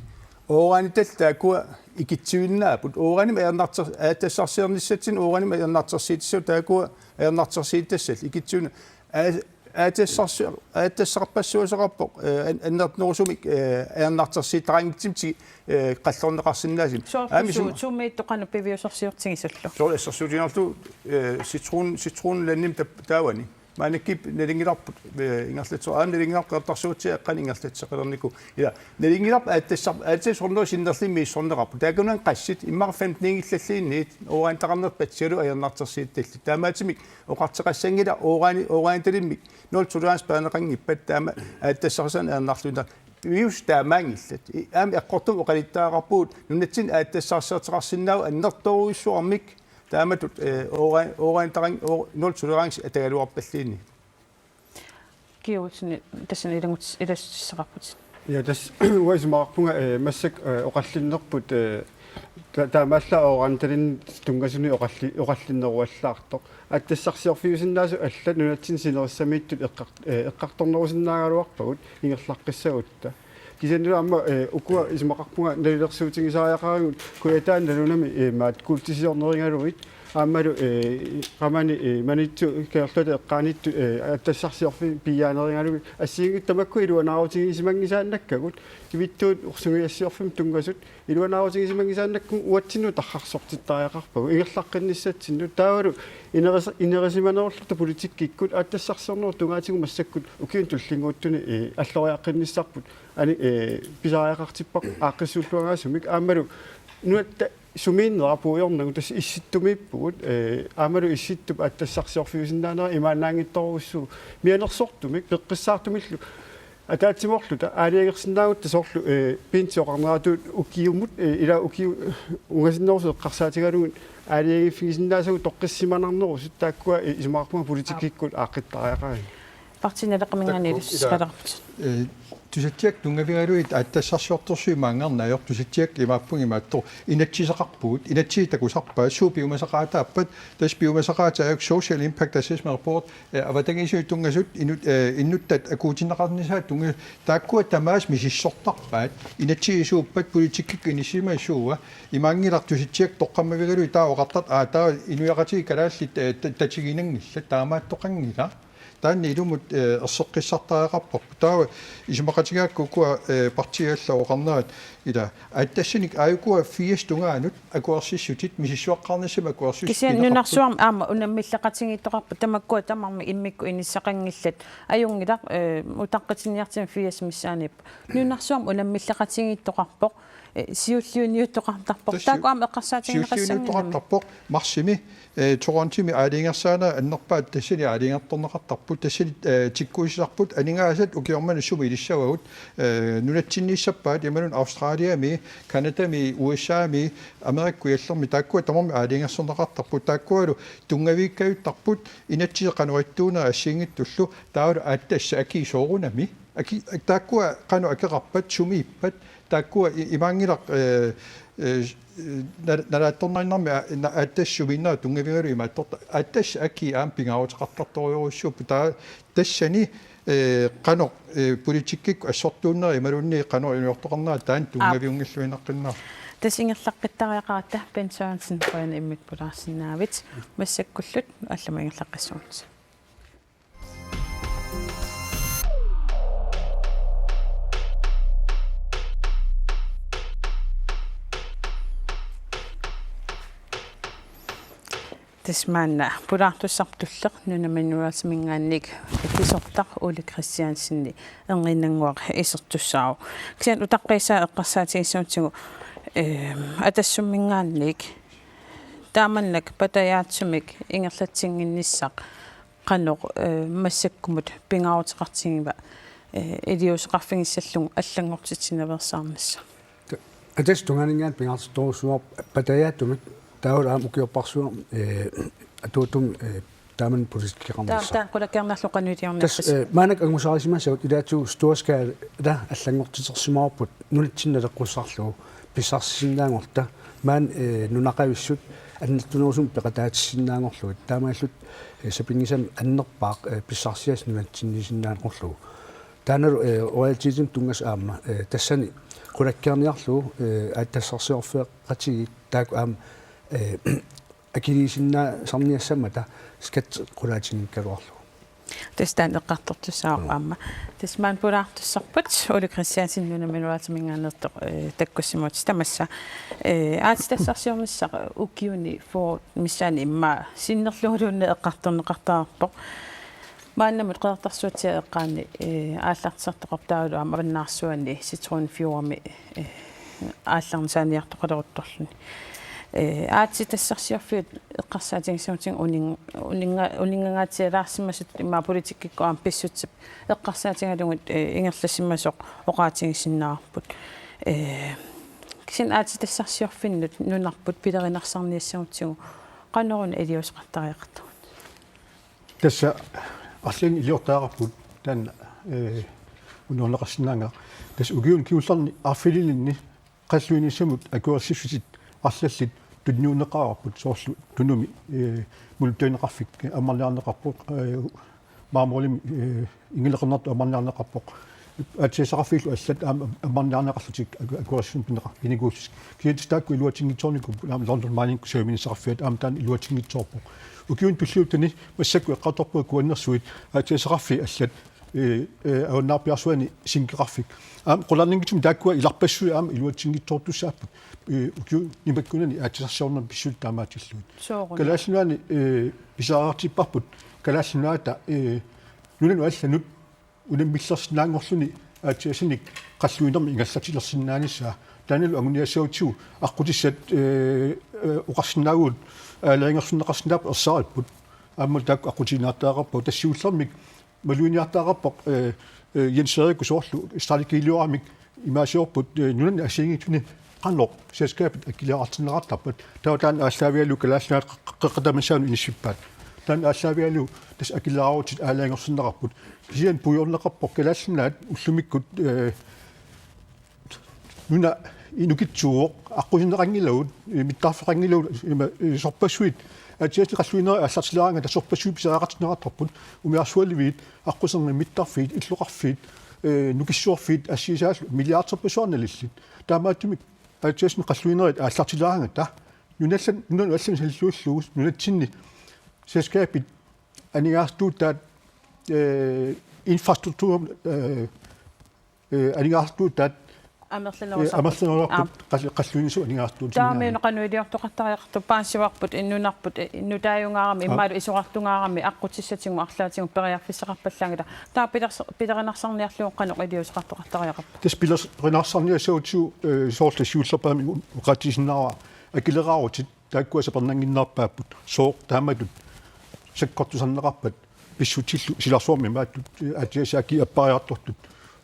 uranitut taakkua ikitsiinnaapput. Uranimik ajornarter-, aatsitassarsiornissatsinnut uranimik ajornartorsiutissallu taakkua ajornartorsiutissallu ikitsiinnaa-, aa-, aatsitassarsi-, aatsitassarpassuaqarpoq, eh, an-, annertunerusumik, eh, ajornartorsiuteqanngitsumik ti-, eh, qallorneqarsinnaasumik. Soorlu aamma isum- su-, sumiittoq qanoq piviusorsiortigisullu? Soorlu assersuutigiinnarlugu, eh, citron-, citronlandimik tap-, taavani. Maannakkut nalunngilarput, eh, ingerlatseq-, aamma nalunngilarput qeqertarsuatsiaat qanoq ingerlatseqalernikuupput. Ila, nalunngilarput aatsitassar-, aatsitassarsiornerup sinnerlugu misissorneqarpoq. Taakkununnga qassit, immaqa femten-ingillalluunniit, uranitaqarnertut patsigalugit ajornartorsiuttallit. Taamaattumik oqartoqassanngilaq urani-, uranitalimmik nul tolerance peerneqanngippat taama aatsitassarsiorneq ajornarluinnarpoq. Piviusut taamaanngillat. I-, aamma eqqortumik oqaluttariaqarpugut nunatsinni aatsitassarsiortoqarsinnaavoq annertoorujussuarmik taamatut, eh, ura-, uranitaqan-, u-, nul tolerance atagaluarpalluunniit. Kiusni tassani ilanngutissaqarputit. Ja, tassa uanga isumaqarpunga, eh, massakkut, eh, oqallinnerput, eh, ta-, taamaallaat uranitalinnut tunngasunik oqalli-, oqallinneruallaartoq. Aatsitassarsiorfiusinnaasut allat nunatsinni sinerissamiittut eqqar-, eh, eqqartornerusinnaagaluarpagut ingerlaqqissagutta. Kisianni aamma, eh, ukua isumaqarpunga nalilersuutigisariaqaragut Kujataani nalunami, eh, maat kuultisiornerigalugit aammalu, eh, qamani, eh, Maniitsup Kangerluata eqqaaniittoq, eh, aatsitassarsiorfiit piiaanerigalugit assigiinngitsut tamakku iluanaarutigisimanngikkaannakkagut kivittuut ursugiassiorfimmut tunngasut iluanaarutigisimanngikkaannakkagut uatsinnut tarrarsortittariaqarpagut ingerlaqqinnissatsinnut taavalu ineris-, inerisimanerulluta politikkikkut aatsitassarsiornerup tungaatigut massakkut ukiuni tullinnguuttuni, eh, alloriaqqinnissarput ani, eh, pisariaqartipparput aaqqissuulluagaasumik aammalu nunatta sumiinnera puigornagu tassa Issittumiippugut, eh, aammalu Issittup aatsitassarsiorfiusinnaanera imaannaanngitsorujussuuvoq mianersortumik peqqissaartumillu ataatsimoorluta aalajangersinnaagutta soorlu, eh, Bentep oqarneratut ukiumut, eh, ila ukiut ungasinnerusukkut eqqarsaatigalugit aalajangiiffigisinnaasagut toqqissisimanarnerusut taakkua, eh, isumaqarpunga politikkikkut aaqqittariaqarpagut. Partii Naleqqaminngaanniit. Takuuk, ila, ilisseqalerputit. Eh, Tusatsiakkut tunngavigalugit aatsitassarsiortorsuit maanngarnagit, Tusatsiakkut imaappunga imaattoq inatsisaqarpugut, inatsisit takusarpaat, suut piumasaqaataappat, tassa piumasaqaataat social impact assessment report, eh, avatangiisinut tunngasut, inut-, eh, innuttaat akuutinneqarnissaat tunngasut, taakkua tamaasa misissortarpaat, inatsisit suuppat, politikkikkut inissisimasut suua, imaanngilaq Tusatsiakkut toqqammavigalugit taava oqartartoq, aa, taava inuiaqatigiit kalaallit, eh, ta-, tatiginanngillat, taamaattoqanngilaq. Taanna ilumut, eh, erseqqissartariaqarparput. Taava isumaqatigaakku ukua, eh, partiit allat oqarnerat ila aatsitassinik aajukua firs tungaanut akuersissutit misissuaqqaarnissamik akuersissutit. Kisianni pineqarput. Nunarsuarmi aamma unammillaqatigiittoqarpoq, tamakkua tamarmik immikkut inissaqanngillat. Ajunngilaq, eh, utaqqitsinniartigu firs missaaniippoq. Nunarsuarmi unammillaqatigiittoqarpoq, eh, siulliunniuttoqartarpoq. Tassa taakku aamma eqqarsaatigineqassanngilami. Siulliunniuttoqartarpoq marsimi, eh, Torontomi aalajangersaanera annerpaaq tassani aalajangertorneqartarput, tassani, eh, tikkuussisarput aningaasat ukioq manna sumi ilissavagut, eh, nunatsinniissappaat imaluunniit Australiami, Canadami, U S A-mi, Amerika Kujallermi taakkua tamarmik aalajangersorneqartarput, taakkualu tunngaviikkajuttarput inatsisit qanoq ittuunerat assigiinngitsullu, taavalu aatsitassat akii soorunami. Aki-, taakkua qanoq akeqarpat, sumiippat, taakkua i-, imaanngilaq, eh, eh, nal-, nalaatsornarinnarmi a-, na-, aatsitassat sumiinnerat tunngavigalugu imaattorta-, aatsitassat akii aamma pingaaruteqartartorujussuupput, taa-, tassani, eh, qanoq, eh, politikkikkut assortuunnera imaluunniit qanoq iluartoqarnera taanna tunngaviunngilluinnaqqinnaaq. Tassa ingerlaqqittariaqaratta Bent Sørensen, qujanaq immikkut pulaarsinnaagavit, massakkullu allamut ingerlaqqissuugut. Tassa maanna pulaartussarput tulleq nunami nunaatiminngaanniit akisortaq Ole Kristiansen erniinnannguaq isertussaavoq. Kisianni utaqqiisaa eqqarsaatigissagutsigu, ehm, Atassumminngaanniit taamannak patajaatsumik ingerlatsinnginnissaq qanoq, eh, massakkumut pingaaruteqartigiva, eh, iliuuseqarfigissallugu allanngortitsinaveersaarnissaq. Ta-, Atassut tungaaninngaanniit pingaartittorujussuuarput patajaatsumik, taavalu aamma ukiorpassuarni, eh, atuuttumik, eh, taamannak politikkeqarnissaq. Taava taanna qulakkeerniarlugu qanoq iliorniarpisi? Tassa, eh, maannakkut angusarisimasagut ilaatigut storskala allanngortitersimavarput nunatsinni naleqqussarlugu pissarsisinnaanngorluta. Maani, eh, nunaqavissut annertunerusumik peqataatissinnaanngorlugit. Taamaalillutik, eh, sapinngisamik annerpaaq, eh, pissarsiassaq nunatsinniisinnaanngorlugu. Taannalu, eh, royaltiesimi tunngasut aamma, eh, tassani qulakkeerniarlugu, eh, aatsitassarsiorfigeqatigiit taakku aamma, eh, akiliisinnaasarniassammata skat qulaatinngikkaluarlugu. Tassa taanna eqqartortussaavoq aamma. Tassa maanna pulaartussarput Ole Kristiansen nunami nunaatiminngaanneersoq, eh, takkussimagutsigu tamassa. Eh, aatsitassarsiornissaq ukiuni fyrre missaani immaqa sinnerluguluunniit eqqartorneqartarpoq. Maannamut Qeqertarsuatsiaat eqqaanni, eh, aallartisartoqarpoq taavalu aamma Avannaarsuani Citroën Fjordimi, eh, aallarnisaaniartoqaleruttorluni. Eh, aatsitassarsiorfiit eqqarsaatigissagutsigit unin-, uninga-, uninngangaatsialaarsimasut immaqa politikkikkut aamma pissutsit eqqarsaatigalugit, eh, ingerlasimasoq oqaatigisinnaavarput. Eh, kisianni aatsitassarsiorfinnut nunarput pilerinarsaarniassagutsigu qanoruna iliuuseqartariaqartugut? Tassa arlaannik iliortariaqarpugut taanna, eh, unnuarneqarsinnaanngilaq. Tassa ukiuni kingullerni arfinilinni qalluinissamut akuersissutit arlallit tunniunneqareerput, soorlu Tunumi, eh, muluttuineqarfik ammarniarneqarpoq, eh, Maamulimi, eh, ingileqarnartut ammarniarneqarpoq. Aatsitassaqarfiillu allat aamma ammarniarneqarlutik aku-, akuersissummik pineqa-, pinikuullutik. Kisianni taakku iluatsinngitsoornikuupput aamma London Mining sapinngisaannarfiat aamma taanna iluatsinngitsoorpoq. Ukiuni tulliuttuni massakkut eqqartorpunga kuannersuit aatsitassaqarfiit allat, eh, eh, Avannaarpiarsuani sinkeqarfik. Aamma qularnanngitsumik taakkua ilarpassui aamma iluatsinngitsoortussaapput. Eh, ukiuni makkunani aatsitassarsiornermi pissutsit taamaatillugit. Sooruna. Kalaallit Nunaanni, eh, pisariaqartipparput Kalaallit Nunaata, eh, nunanut allanut unammillersinnaanngorluni aatsitassinik qalluinermik ingerlatilersinnaanissaa. Taannalu anguniassagutsigu aqqutissat, eh, eh, oqarsinnaavugut aalajangersorneqarsinnaapput ersaripput. Aamma taakku aqqutigiinnartariaqarpagut, tassa siullermik maluginiartariaqarpoq, eh, eh, Jens Erik soorlu strategilioramik imaasiorput, eh, nunani assigiinngitsuni qanoq selskabit akileraartinneqartarpat. Taava taanna aallaavigalugu Kalaallit Nunaat qa-, qa-, qeqqata missaanut inissippaat. Taanna aallaavigalugu tassa akileraarutitut aalajangersorneqarput. Kisianni puigorneqarpoq Kalaallit Nunaat ullumikkut, eh, nuna inukitsuuvoq, aqqusinneqanngilagut, eh, mittarfeqanngilagut, ima, eh, sorpassuit, aatsitassat qalluinerit aallartilaaraangata sorpassuit pisariaqartinneqartarput, umiarsualiviit, aqquserngit, mittarfiit, illoqarfiit, eh, nukissuarfiit, assigisaallu milliarderpassuarnik nalillit. Taamaattumik aatsitassat qalluinerit aallartilaaraangata, nunallan-, nunanut allanut sanilliullugu, nunatsinni selskabit aningaasartuutaat eh, infrastruktur, eh, eh, aningaasartuutaat, eh, Amerlanerusarput. Amerlanerusarput, qall-, qalluinissut aningaasartuutinniarneq. Taamaammat qanoiliortoqartariaqartoq paasivarput, nunarput, eh, nutaajungaarami, Aa. Immaalu isorartungaarami, aqqutissatigut arlaatigut periarfissaqarpallaanngilaq. Taava pilers-, pilerinarsarniarlugu qanoq iliuuseqartoqartariaqarpa? Tassa pilers-, pilerinarsarniassagutsigit, eh, soorlu siullerpaamik oqaatigisinnaavara, akileraarutit taakkua sapernannginnerpaapput, sooq taamatut sakkortusarneqarpat pissutsillu silarsuarmi imaattut, eh, Aatsaat Aki appariartortut,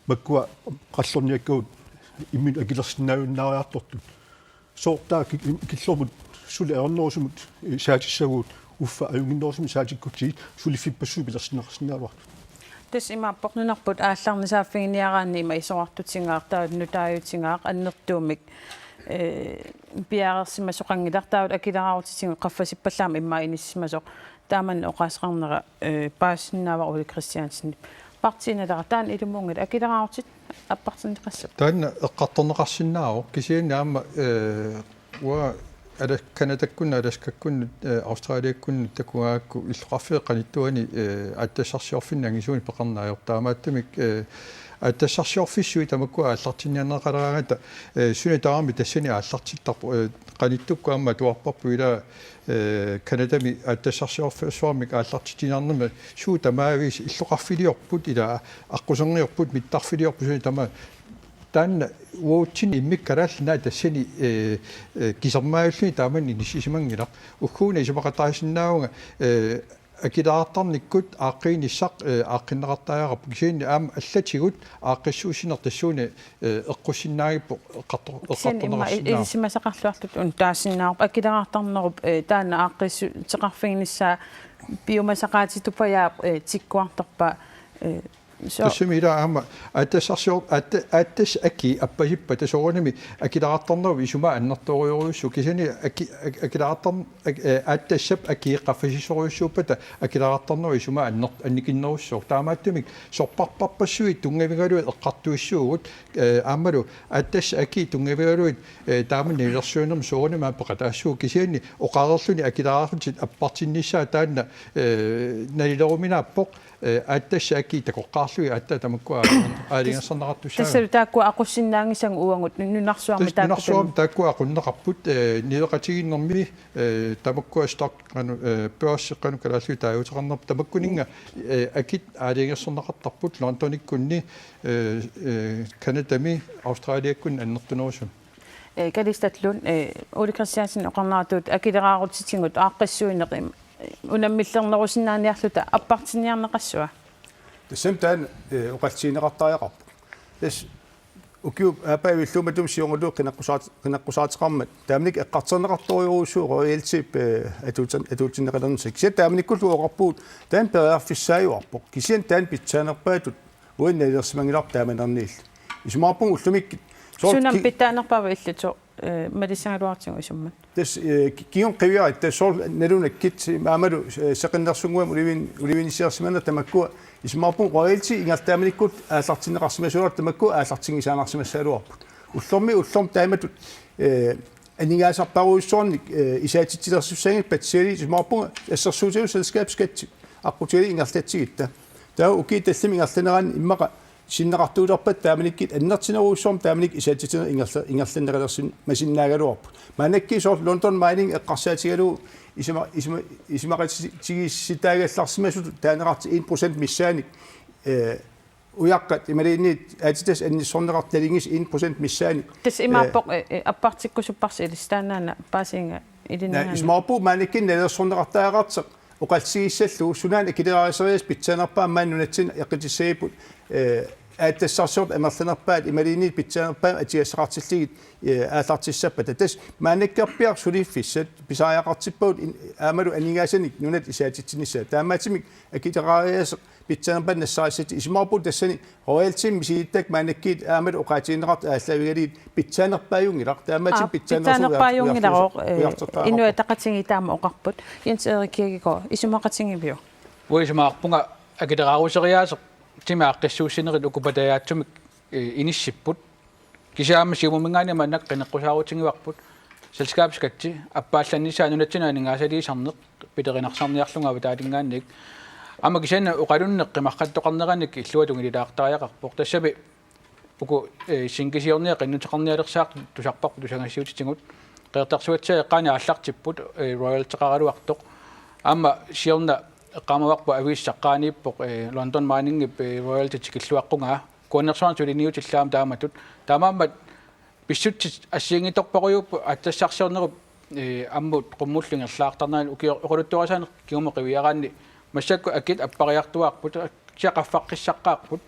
makkua qallorniakkagut imminut akilersinnaajunnaariartortut. Sooq taava ki-, killormut suli ajornerusumut, eh, saatissagutsigu uffa ajunnginnerusumik saatikkutsigit suliffippassuit pilersinneqarsinnaagaluartut. Tassa imaappoq nunarput aallarnisaaffiginiaraanni ima isorartutigaaq taava nutaajutigaaq annertuumik, eh, piareersimasoqanngilaq taava akileraarutitigut qaffasippallaamik immaqa inissisimasoq. Taamani oqaaseqarnera, eh, paasinnaavara Ole Kristiansen. Partiinalera taanna ilumuunngilaq, akileraarutit appartinneqassappat? Taanna eqqartorneqarsinnaavoq, kisianni aamma, eh, uanga Ala-, Canadakkunnut, Alaskakkunnut, eh, Australiakkunnut takugaangakku illoqarfiit qanittuani, eh, aatsitassarsiorfinni angisuunik peqarneq ajortoq. Taamaattumik, eh, aatsitassarsiorfissuit tamakkua aallartinniarneqaleraangata, eh, suna tamarmi tassani aallartittarpoq, eh, qanittukkut aamma atuarparput ila, eh, Canadami aatsitassarsiorfissuarmik aallartitsiniarnermi suut tamaavisa illoqarfiliorput ila aqquserngiorput mittarfiliorput suna tamaat. Taanna uatsinnut immikkut Kalaallit Nunaat tassani, eh, eh, kisermaajulluni taamani inissisimanngilaq. Ugguuna isumaqataasinnaavunga, eh, akileraartarnikkut aaqqiinissaq, eh, aaqqinneqartariaqarpoq, kisianni aamma allatigut aaqqissuussineq tassuuna, eh, eqqussinnaagippoq eqqarto-, kisianni immaqa i-, eqqartorneqarsinnaavoq. Ilisimasaqarluartutut una taasinnaavoq akileraartarnerup, eh, taanna aaqqissuussuteqarfiginissaa piumasaqaatituppajaaq, eh, tikkuartorpa, eh, so- Tassami ila aamma aatsitassarsior-, aatsita-, Aatsaat Aki appasippata soorunami akileraartarnerup isumaa annertoorujussuuvoq, kisianni aki-, ak-, akileraartar-, ak-, eh, aatsitassap Aki qaffasissorujussuuppata akileraartarnerup isumaa anner-, annikinnerussaaq. Taamaattumik sorpassuarpassuit tunngavigalugit eqqartuissuugut, eh, aammalu Aatsaat Aki tunngavigalugit, eh, taama nalilersuinermi soorunami aamma peqataassuugut, kisianni oqareerluni akileraarlutit appartinnissaat taanna, eh, nalileruminaappoq, eh, Aatsaat Aki takoqqaarlugit aatsaat tamakkua aalajangersarneqartussaagami. Tassalu taakkua aqussinnaanngisagut uagut nunarsuarmi. Tassa taakku nunarsuarmi taakku aqunneqarput, eh, niueqatigiinnermi, eh, tamakkua stock qanoq, eh, børsi qanoq kalaallisut taaguuteqarnerput tamakkuninnga, eh, akit aalajangersorneqartarput Londonikkunni, eh, eh, Canadami, Australiakkunni annertunerusumik. Eh, Kalistat Lund, eh, Ole Kristiansen oqarneratut akileraarutitigut aaqqissuineq, eh, unammillernerusinnaaniarluta appartinniarneqassava? Tassami taanna, eh, oqallisigineqartariaqarpoq. Tassa ukiup aappaa ivilluumatut siornatigut qineqqusaat-, qineqqusaateqarmat taamanikkut eqqartorneqartorujussuuvoq royaltip, eh, atuutsin-, atuutsinneqalernissaa. Kisianni taamanikkullu oqarpugut taanna periarfissaajuarpoq. Kisianni taanna pitsaanerpaatut uannut nalilersimanngilarput taamanerniilli. Isumaqarpunga ullumikkut. Soorlu sunami ki-, pitsaanerpaava illit soorlu, eh, malissagaluartigu isummat? Tassa, eh, ki-, kingumut qiviaratta soorlu nalunakkit aammalu, eh, seqinnersunnguamik ulivin-, ulivinissarsimaneq tamakkua isumaqarpunga royalti ingerlaamanikkut aallartinneqarsimasuugaluartut tamakkua aallartinngisaannarsimassagaluarput. Ullormi ullormut taamatut, eh, aningaasarparujussuarnik, eh, isaatitsilersussaanngitsut patsialiit isumaqarpunga assersuutigalugu selskabsskattit aqqutigalugit ingerlatsigit. Taava ukiut tallimat ingerlaneranni immaqa sinneqartuulerpat taamanikkut annertunerujussuarmik taamanikkut isaatitsineq ingerla-, ingerlanneqalersimasinnaagaluarput. Maannakkut soorlu London Mining eqqarsaatigalugu isuma-, isuma-, isumaqatigiissitaagallarsimasutut taaneqartoq en procent missaanik, eh, ujaqqat imaluunniit aatsitassat annissorneqartut nalinginnaasut en procent missaanik. Tassa imaappoq, eh, eh, eh, appartikkusupparsi ilissi taannaana paasiga. Naa, ilinniarlugu. Isumaqarpunga maannakkut nalilersorneqartariaqartoq oqallisigissallugu sunaana akileraaruseriaaseq pitsaanerpaamik maani nunatsinni eqqitissagipput, eh, aatsitassarsiortut amerlanerpaat imaluunniit pitsaanerpaamik atugassaqartillugit, eh, aallartissappata. Tassa maannakkorpiaq suliffissat pisariaqartippagut in-, aammalu aningaasanik nunatta isaatitsinissaa. Taamaattumik akileraareriaaseq pitsaanerpaatut nassarissatsigu isumaqarpunga tassani royaltimik misilittagaq maannakkut aammalu oqaatigineqartut aallaavigalugit pitsaanerpaajunngilaq. Taamaattumik. Aap, pitsaanerpaajunngilaq, eh, ujartortariaqarpoq. Inuit Ataqatigiit taama oqarput. Jens Erik Kirkegaard, isumaqatigiviuk? Uanga isumaqarpunga akileraaruseriaaseq timi aaqqissuussinerit uku patajaatsumik, eh, inissipput. Kisianni aamma Siumuminngaanniit maannakkut qineqqusaarutigivarput. Selskabsskatti appaallannissaa nunatsinnut aningaasaliisarneq pilerinarsinnaaniarlugu avataaninngaanniit. Aamma kisianni oqalunneq qimarrattoqarneranik illuatungililaartariaqarpoq. Tassami uku, eh, sinkisiorniat qinnuteqarnialersaaq tusarparput tusagassiuutitigut. Qeqertarsuatsiaat eqqaani aallartipput, eh, royalteqaraluartoq. Aamma siorna eqqaamavarput aviissaqqaaniippoq, eh, London Miningip, eh, royalti tikilluaqqugaa. Kuannersuan suliniutillaam taamatut. Taamaammat pissutsit assigiinngitsorparujuupput aatsitassarsiornerup, eh, ammut qummullu ingerlaartarneranut ukioq oqaluttuarisaaneq kingumut qiviaraanni massakkut akit appariartuaarput, kisianni qaffaqqissaqqaarput,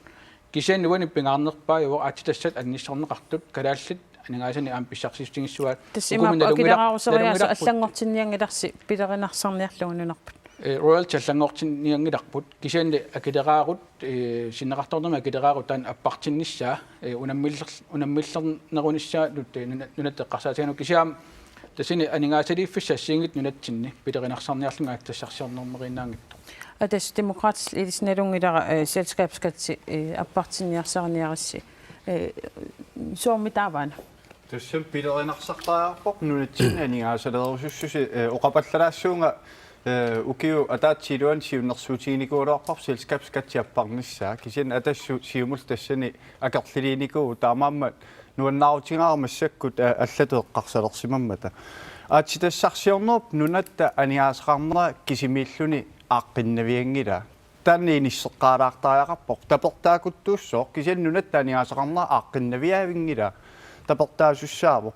kisianni uani pingaarnerpaajuvoq aatsitassat annissorneqartut, kalaallit aningaasanik aamma pissarsissutigissuaat. Tassa ukumut imaappoq nalunngilaq-, akileraaruseriaaseq nalunngilaq-, allanngortinnianngilarsi pilerinarsaarniarlugu nunarput. Eh, royalti allanngortinnianngilarput, kisianni akileraarut, eh, sinneqartoornermi akileraarut taanna appartinnissaa, eh, unammiller-, unammillernerunissaanut, eh, nuna-, nunatta eqqarsaatigalugu kisianni tassani aningaasaliiffissat assigiinngitsut nunatsinni pilerinarsaarniarlugit aatsitassarsiornermeriinnaanngitsoq. Aa, tassa Demokraatillu ilissi nalunngilara, eh, selskabsskatsi, eh, appartinniarsariniaritsi, eh, soormi taavaana? Tassami pilerinarsaartariaqarpoq nunatsinni aningaasaleerusussuseq, eh, oqapallalaassuunga, eh, ukiup ataatsip iluani siunnersuutiginikuugaluarparput selskabsskatsi apparnissaa. Kisianni Atassut Siumullu tassani akerlilinikuuvoq, taamaammat nuannaarutigaara massakkut, eh, allatut eqqarsalersimammata. Aatsitassarsiornerup nunatta aningaasaqarnera kisimiilluni aaqqinnavianngilaa. Taanna inisseqqaalaartariaqarpoq. Tapertaakuttuussooq, kisianni nunatta aningaasaqarnera aaqqinnaviavinngilaa. Tapertaasussaavoq.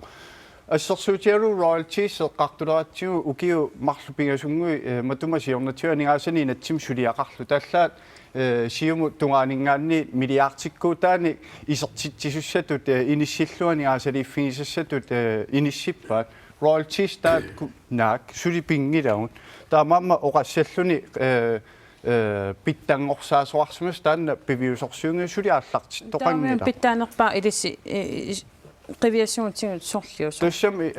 Assersuutigalugu royalties eqqartuleratsigu ukiut marluk pingasunngui, eh, matuma siornatigut aningaasanik inatsimmi suliaqarluta. Taallaat, eh, Siumup tungaaninngaanniit milliardikkuutaani isertitsisussatut, eh, inissillugu aningaasaliiffigisassatut, eh, inissippaat. Royalties taakku naak suli pinngilagut. Taamaammat oqassalluni, eh, eh, pitsanngorsaasoqarsimasoq taanna piviusorsiunngilagut, suli aallartittoqanngilaq. Taamaammat pitsaanerpaaq ilissi, eh, qiviassuunngitsugut sorliusoq. Tassami, eh,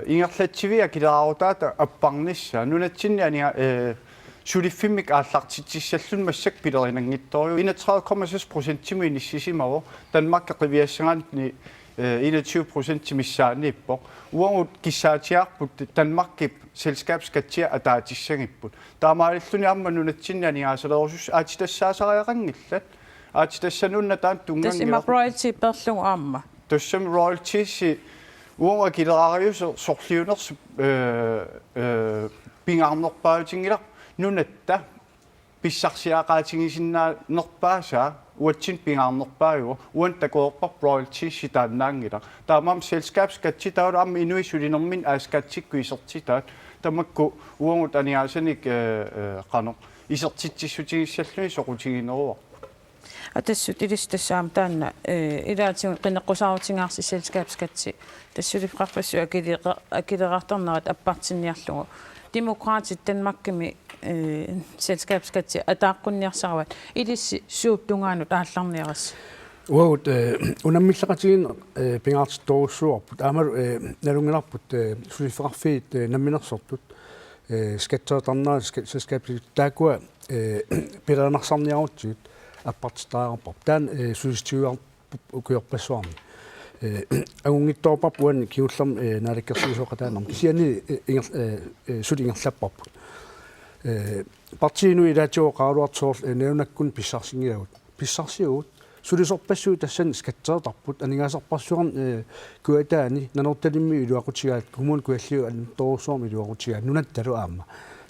ingerlatsiviit akileraarutaat apparnissaa. Nunatsinni aninga-, eh, suliffimmik aallartitsissalluni massakkut pilerinanngitsorujuuvoq. Enogtredive komma seks procentimut inissisimavoq. Danmarkip qiviassagaanni, eh, enogtyve procent missaaniippoq. Uagut kissaatigaarput Danmarkip selskabsskattia ataatissagipput. Taamaalilluni aamma nunatsinni aningaasaleerusussat aatsitassaasariaqanngillat. Aatsitassanunnaq taanna tunnganngilaq. Tassa ima royalty peerlugu aamma. Tassami royalties uagut akileraariuseq sorliunersoq, eh, eh, pingaarnerpaajutinngilaq, nunatta pissarsiaqaatigisinnaanerpaasaa uatsinnut pingaarnerpaajuvoq, uani takoreerparput royalties taannaanngilaq. Taamaammat selskabsskatsi taavalu aamma inuit sulinerminni A-skatsikkut isertitaat, tamakku uagut aningaasanik, eh, eh, qanoq isertitsissutigissalluni soqutigineruarput. Atassut ilissi tassa aamma taanna, eh, ilaatigut qineqqusaarutigaarsi selskabsskatsi. Tassa suliffeqarfissuit akilera-, akileraartarnerat appartinniarlugu. Demokraatit Danmarkimi, eh, selskabsskatsi ataaqqunniarsaraat, ilissi suut tungaanut aallarniaritsi? Uagut, eh, unammilleqatigiinneq, eh, pingaartittorujussuuarput. Aammalu, eh, nalunngilarput, eh, suliffeqarfiit, eh, namminersortut, eh, skatteertarnerat, ska-, selskabsskatsi taakkua, eh, pilerinarsaarniarutsigit appartittariaqarparput. Taanna, eh, sulisitigiuarparput ukiorpassuarni. Eh, angunngitsoorparput uani kingullermi, eh, naalakkersuisooqataanermi. Kisianni, eh, inger-, eh, eh, suli ingerlapparput. Eh, partiinut ilaatigut oqaraluartoq soorlu, eh, nalunakkunik pissarsinngilagut. Pissarsigugut, sulisorpassuit tassani skatteertarput, aningaasarpassuarni, eh, Kujataani, Nanortalimmi iluaqutigaat, Kommune Kujalliup annertoorujussuarmi iluaqutigaat, nunattalu aamma.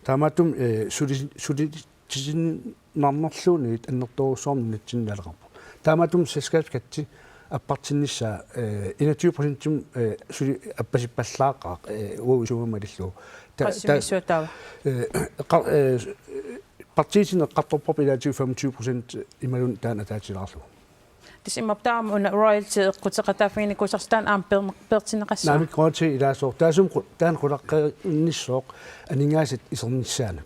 Taamaattumik, eh, suli-, suli-, tisinnarnerluunniit annertoorujussuarmik nunatsinni naleqarpoq. Taamaattumik selskabsskatsi appartinnissaa, eh, enogtyve procentimut, eh, suli appasippallaaqaaq, eh, uagut isumaga malillugu. Ta-, ta-, Qassimissuaq taava? Eh, qa-, eh, partiitsinni eqqartorparput ilaatigut femogtyve procent imaluunniit taanna ataatilaarlugu. Tassa imaappoq taama una royalty eqquteqataaffiginikuusarsi taanna aamma peerneq-, peertinneqassaaq? Naamik, royalty ilaasooq. Taassuma qu-, taanna qulaqqiinnissooq aningaasat isernissaannut.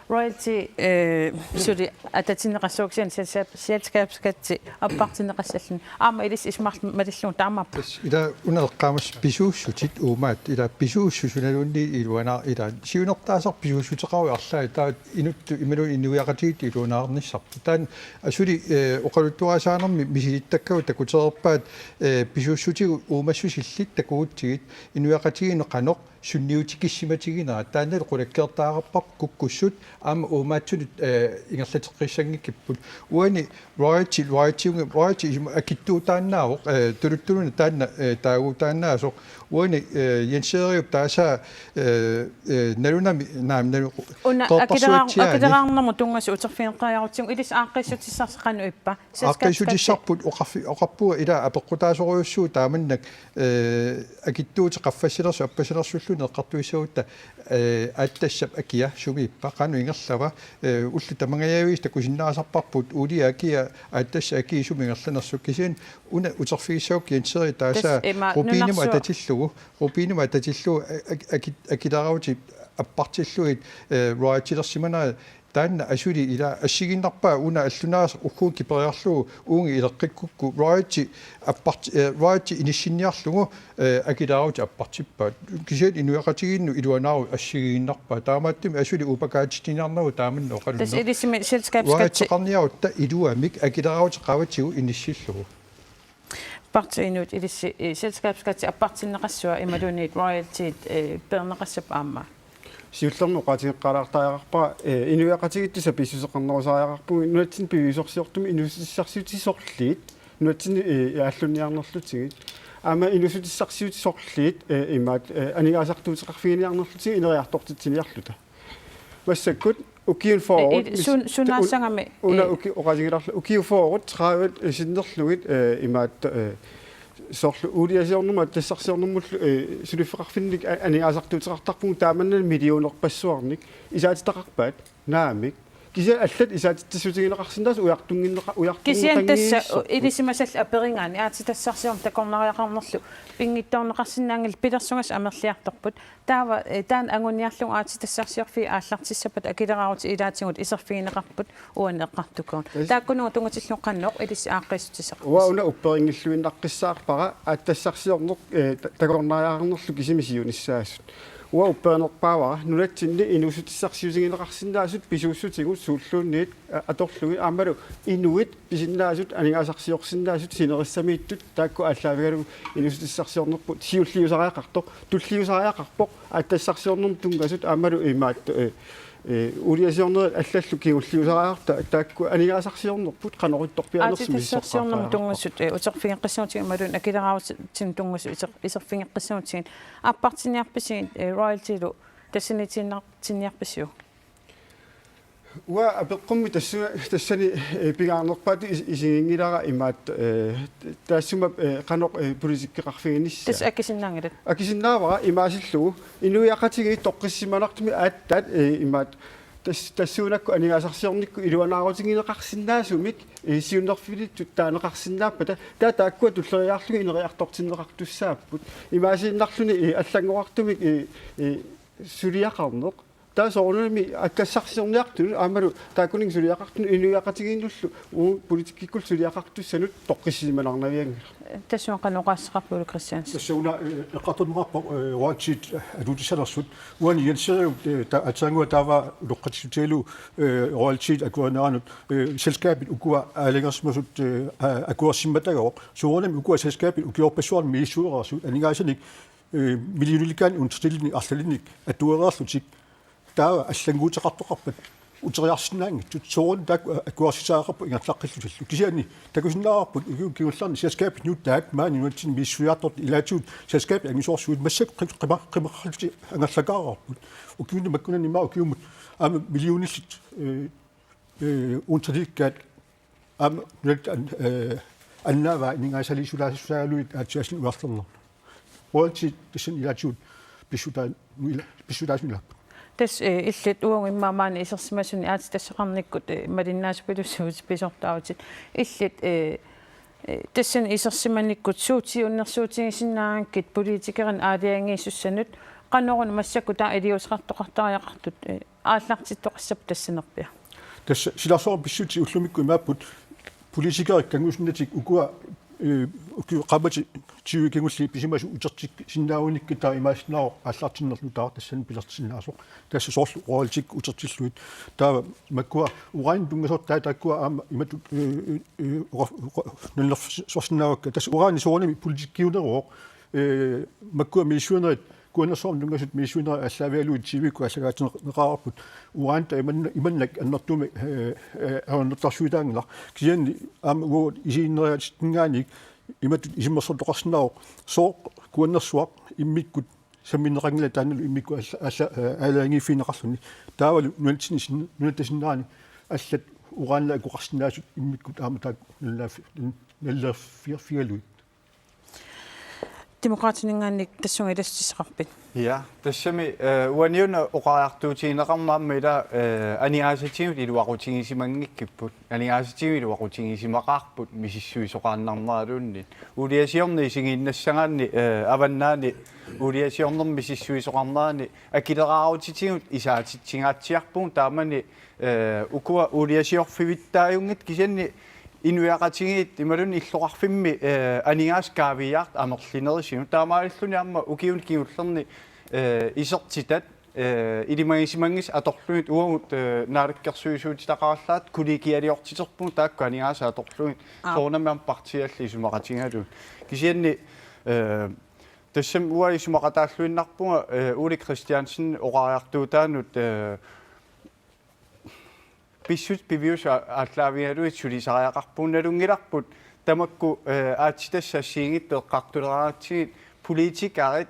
Royalty, eh, suli atatinneqassaaq kisianni selskab-, selskabsskatsi appartinneqassalluni. Aamma ilissi isumaqarluni malillugu taamaappoq. Tassa ila una eqqaamassaaq pisuussutit uumaat, ila pisuussusiluunniit iluanaa-, ila siunertaasarput pisuussuteqaruit arlaat, taava inuttut imaluunniit inuiaqatigiittut iluanaarnissarput. Taanna suli, eh, oqaluttuarisaanermi misilisakkagut takutereerpaat, eh, pisuussutigut uumassusillit takugutsigit inuiaqatigiinnut qanoq sunniutikissimatiginerat. Taannalu qulakkeertariaqarparput kukkussut Aamma uumaatsunut, eh, ingerlateqqissanngikkippat. Uani royalty, royalty, royalty isuma akitsuutaannaavoq, eh, tuluttuluna taanna, eh, taaguutaannaasoq. Uani, eh, Jens Erik taasaa, eh, eh, nalunami naam nalu Una qeertarsuatsiaani. Akileraar-, akileraarnermut tunngasut uterfigeqqaarutigu ilissi aaqqiissutissarsi qanoq ippa? Aaqqiissutissarput oqarfi-, oqarpunga ila apeqqutaasorujussuuvoq taamannak, eh, akitsuutit qaffassilersut appasilersulluunniit eqqartuissagutta, eh, aatsitassap akia sumiippa, qanoq ingerlava, eh, ullut tamangajaviisa takusinnaasarparput uulia akia aatsitassap akia sumi ingerlanersoq kisianni una uterfigissagukku Jens Erik taasaa Tassa ima rubinimut nunarsuaq. Atatillugu, rubinimut atatillugu, a-, a-, aki-, akileraarutip appartillugit, eh, royaltilersimanera taanna asuli ila assigiinnarpaa una allunaasaq ugguuna kiperiarlugu uunga ileqqikkukku royalty appart-, eh, royalty inissinniarlugu, eh, akileraarutip appartippaat. Kisianni inuiaqatigiinnut iluanaarut assigiinnarpaa. Taamaattumik asuli uupakaatitiniarnagu taamanna Tassa oqalunnera. Ilisimi selskabsskatti. Royaltyeqarniarutta iluamik akileraarutip qaavatigut inissillugu. Partii Inuit ilissi, eh, selskabsskatti appartinneqassua imaluunniit royaltyt, eh, peerneqassapput aamma. Siullermik oqaatigeqqaalaartariaqarpara, eh, inuiaqatigiittut sapiissuseqarnerusariaqarpugut nunatsinni piviusorsiortumik inuussutissarsiutit sorliit, nunatsinni, eh, aallunniarnerlutigit. Aamma inuussutissarsiutit sorliit, eh, imaat, eh, aningaasartuuteqarfiginiarnerlutigit ineriartortitsiniarluta. Massakkut ukiut fyrre, I-, i-, mis-, sun-, un-, sunaassagami, una eh, uki-, oqaatigilaarlugu, ukiut fyrre, tredive sinnerlugit, eh, imaat, eh, soorlu uuliasiornermut, aatsitassarsiornermullu, eh, suliffeqarfinnik a-, aningaasartuuteqartarpugut taamannali millionerpassuarnik isaatitaqarpaat, naamik. Kisianni allat isaatitassutigineqarsinnaasut ujartunnginneqa-, Kisianni tassa ujartunnginneqanngiissarput. Ilisimasallu aperigaanni aatsitassarsiorneq takornariaqarnerlu pinngitsoorneqarsinnaanngilaq pilersugassat amerliartorput. Taava, eh, taanna anguniarlugu aatsitassarsiorfiit aallartissappata akileraarutip ilaatigut iserfigineqarput uani eqqartukkavut. Yes. Taakkununnga tunngatillugu qanoq ilissi aaqqiissutissaqarpisi? Uanga una upperinngilluinnaqqissaarpara aatsitassarsiorneq, eh, ta-, takornariaqarnerlu kisimi siunissaasut. Uanga upperinerpaavara nunatsinni inuussutissarsiutigineqarsinnaasut pisuussutigut suulluunniit, a-, atorlugit aammalu inuit pisinnaasut aningaasarsiorsinnaasut sinerissamiittut taakku aallaavigalugu inuussutissarsiornerput siulliusariaqartoq, tulliusariaqarpoq, aatsitassarsiornermut tunngasut aammalu imaat, eh, eh, uuliasiornerit allallu kingulliusariaqartut taakku aningaasarsiornerput qanoq ittorpiaanersoq misissoqqaartariaqarpoq. Aatsitassarsiornermut tunngasut, eh, uterfigeqqissagutigit imaluunniit akileraarutinik tunngasut iser-, iserfigeqqissagutigit appartinniarpisigit, eh, royaltylu tassaniitiinnartinniarpisiuk? Uanga apeqqummi tassu-, tassani, eh, pingaarnerpaatut is-, isiginngilara imaat, eh, taassuma, eh, qanoq, eh, politikkeqarfiginissaa. Tassa akisinnaanngilat? Akisinnaavara imaasillugu inuiaqatigiit toqqissisimanartumik aatsaat, eh, imaat tas-, tassuunakkut aningaasarsiornikkut iluanaarutigineqarsinnaasumik, eh, siunnerfilittut taaneqarsinnaappata, taava taakkua tulleriiaarlugit ineriartortinneqartussaapput. Imaasiinnarluni, eh, allanngorartumik, eh, eh, suliaqarneq. Taava soorunami aatsitassarsiorniartunut aammalu taakkuninnga suliaqartunut inuiaqatigiinnullu uagut politikkikkullu suliaqartussanut toqqissisimanarnavianngilaq. Tassunga qanoq oqaaseqarpit, Ole Kristiansen? Tassa una, eh, eqqartorneqarpoq, eh, royaltyt atuutissanersut. Uani Jens Eriup, eh, ta-, aatsaannguaq taava uloqqatissutigalugu, eh, royaltyt akuerineranut, eh, selskabit ukua aalajangersimasut, eh, a-, akuersimmatagooq. Soorunami ukua selskabit ukiorpassuarni misissuereersut aningaasanik, eh, millionilikkaanik untritilinnik arlalinnik atuereerlutik. Taava allannguuteqartoqarpat uteriarsinnaanngitsut soorunami taakku akuersisariaqarput ingerlaqqillutillu. Kisianni takusinnaavarput ukiuni kingullerni selskabit nutaat maani nunatsinni misissuiartortut ilaatigut selskabit angisoorsuit massakkut qi-, qima-, qimaqqallutik angerlakaareerput. Ukiuni makkunani immaqa ukiumut aamma millionillit, eh, eh, untritilikkaat aamma nunat an-, eh, annaavaa aningaasaliisulaassusaagaluit aatsitaassunik ujarlernermut. Royaltyt tassani ilaatigut pissutaanut ila-, pissutaasut ilaapput. Tassa, eh, illit uagut immaqa maani isersimasuni aatsitassaqarnikkut, eh, malinnaasupilussuutit pisortaavutit. Illit, eh, eh, tassani isersimanikkut suut siunnersuutigisinnaagakkit politikerinut aalajangiisussanut qanoruna massakkut taava iliuuseqartoqartariaqartut, eh, aallartittoqassapput tassanerpiaq? Tassa silarsuarmi pissutsit ullumikkut imaapput politikerit kanngusinnatik ukua, eh, ukiut qaammatit tyve kingulliit pisimasut utertissinnaagunnikkit taava imaasinnaavoq aallartinnerlu taava tassani pilersinnaasoq. Tassa soorlu royaltikkut utertillugit. Taava makkua uranip tunngasortaa taakkua aamma imatut, eh, eh, oqa-, oqa-, nunnersorsinnaavakka. Tassa urani soorunami politikkiuneruvoq. Eh, makkua misissuinerit kuannersuarmi tunngasut misissuinerat aallaavigalugit T V-kkut aallakaatitsineqarput, uranit imanna-, imannak annertuumik, eh, eh, annertarsuitaanngilaq. Kisianni aamma uagut isiginnaariaatitinngaanniit imatut isummersortoqarsinnaavoq, sooq kuannersuaq immikkut sammineqanngilaq taannalu immikkut aalla-, aalla-, eh, aalajangiiffigineqarluni. Taavalu nunatsinnit sin-, nunatta sinnerani allat uranillu akeqarsinnaasut immikkut aamma taakku nallerfi-, nallerfigerfigalugit. Demokraatininngaanniit tassunga ilassutissaqarpit? Ja, tassami, eh, uaniuna oqariartuutigineqarmat aamma ila, eh, aningaasatigut iluaqutigisimanngikkipput, aningaasatigut iluaqutigisimaqaarput misissuisoqaannarneraluunniit. Uuliasiorneq isigiinnassagaanni, eh, avannaani uuliasiornermi misissuisoqarnerani akileraarutitigut isaatitsingaatsiarpugut taamani, eh, ukua uuliasiorfivittaajunngitsut kisianni inuiaqatigiit imaluunniit illoqarfimmi, eh, aningaasat kaaviiaartut amerlinerisigut. Taamaalilluni aamma ukiuni kingullerni, eh, isertitat, eh, ilimagisimanngitsut atorlugit uagut, eh, naalakkersuisuutitaqarallaat kollegialiortiterpugut taakku aningaasat atorlugit. Aap. Soorunami aamma partiialli isumaqatigalugit. Kisianni, eh, tassami uanga isumaqataalluinnarpunga, eh, Ole Kristiansen oqariartuutaanut, eh, pissutsit piviusut a-, aallaavigalugit sulisariaqarpugut, nalunngilarput tamakku, eh, aatsitassat assigiinngitsut eqqartuleraangatsigit politikerit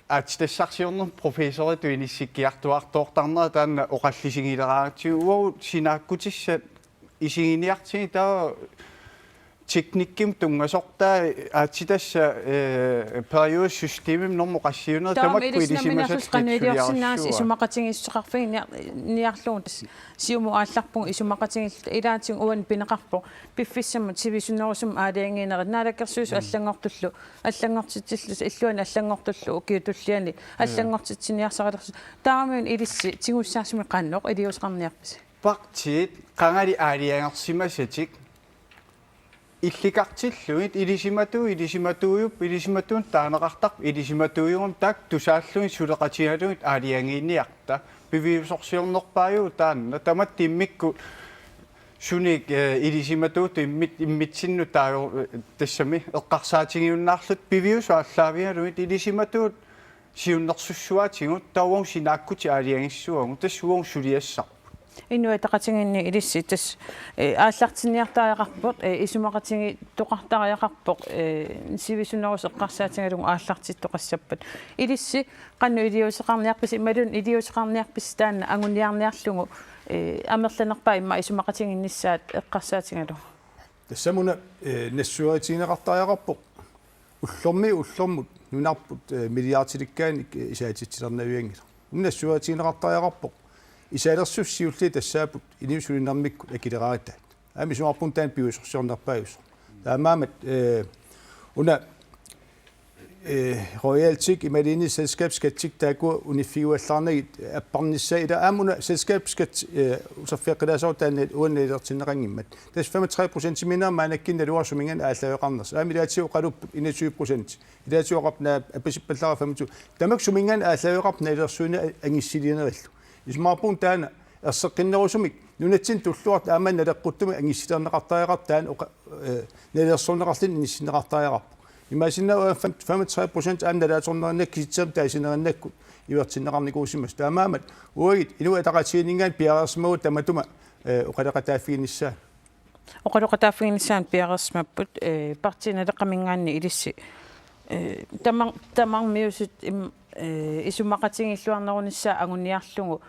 aatsitassarsiornermut professoritut inissikkiartuaartoortarnerat taanna oqallisigileraangatsigu uagut sinaakkutissat isiginiartigit taava teknikkimut tunngasortaa aatsitassat, eh, periodesystemimik normut qassiuneri. Taava tamakku ilissi ilisimasat namminersusi qanoq iliorsinnaanersusi suliarissavaa. Isumaqatigiissuteqarfiginia-, niarlugu tassa Siumut aallarpunga isumaqatigiilluta ilaatigut uani pineqarpoq piffissamut sivisunerusumik aalajangiinerit Naalakkersuisut. Mm. Allanngortullu, allanngortitsillutik illuanni allanngortullu ukiut tulliani. Mm. Allanngortitsiniarsarilersugut taamaattut ilissi tigussaasumik qanoq iliuuseqarniarpisi? Partiit qangali aalajangersimasatik illikartillugit ilisimatuut, ilisimatuujupput, ilisimatuut taaneqartarput, ilisimatuujummata taakku tusaallugit suleqatigalugit aalajangiiniarta. Piviusorsiornerpaajuvoq taanna. Tamatta immikkut sunik, eh, ilisimatuut immit-, immitsinnut taajo-, eh, tassami eqqarsaatigiunnaarluta piviusut aallaavigalugit ilisimatuut siunnersussuaatigut taava uagut sinaakkutit aalajangissavagut tassa uagut suliassarput. Inuit Ataqatigiinni ilissi tassa, eh, aallartinniartariaqarpoq, eh, isumaqatigiittoqartariaqarpoq, eh, sivisunerusut eqqarsaatigalugit aallartittoqassappat. Ilissi qanoq iliuuseqarniarpisi imaluunniit iliuuseqarniarpisi taanna anguniarniarlugu, eh, amerlanerpaat immaqa isumaqatigiinnissaat eqqarsaatigalugu? Tassamuna, eh, nassuerutigineqartariaqarpoq. Ullormiit ullormut nunarput, eh, milliardilikkaanik, eh, isaatitsilernavianngilaq. Una nassuerutigineqartariaqarpoq. Isaalersuut siulliit tassaapput inuit sulinermikkut akileraangataat. Aamma isumaqarpunga taanna piviusorsiornerpaajusoq. Taamaammat, eh, una, eh, royaltyt imaluunniit selskabsskattit taakku uniffigivallaarnagit apparnissaat ila aamma una selskabsskat, eh, uterfigeqqilaassavara taanna uannut ilertinneqanngimmat. Tassa femogtredive procentimiinnerat maannakkut naluara suminngaanniit aallaveqarnersoq. Aamma ilaatigut oqalupput enogtyve procent. Ilaatigut oqarput una apasippallaarput femogtyve. Tamakku suminngaanniit aallaveqarput nalilersuineq angissiliinerillu. Isumaqarpunga taanna erseqqinnerusumik nunatsinni tulluartut aamma naleqquttumik angissilerneqartariaqartoq taanna oqa-, eh, nalilersorneqarluni inissinneqartariaqarpoq. Imaassinnaavoq fem-, femogtredive procent aamma nalaatornerinnakkit kisitsimik taasinerinakkut ivertinneqarnikuusimasoq. Taamaammat uagut Inuit Ataqatigiinninngaanniit piareersimavugut tamatuma, eh, oqaloqataaffiginissaa. Oqaloqataaffiginissaanut piareersimapput, eh, Partii Naleqqaminngaanniit ilissi, eh, tamar-, tamarmiusut im-, eh, isumaqatigiilluarnerunissaat anguniarlugu,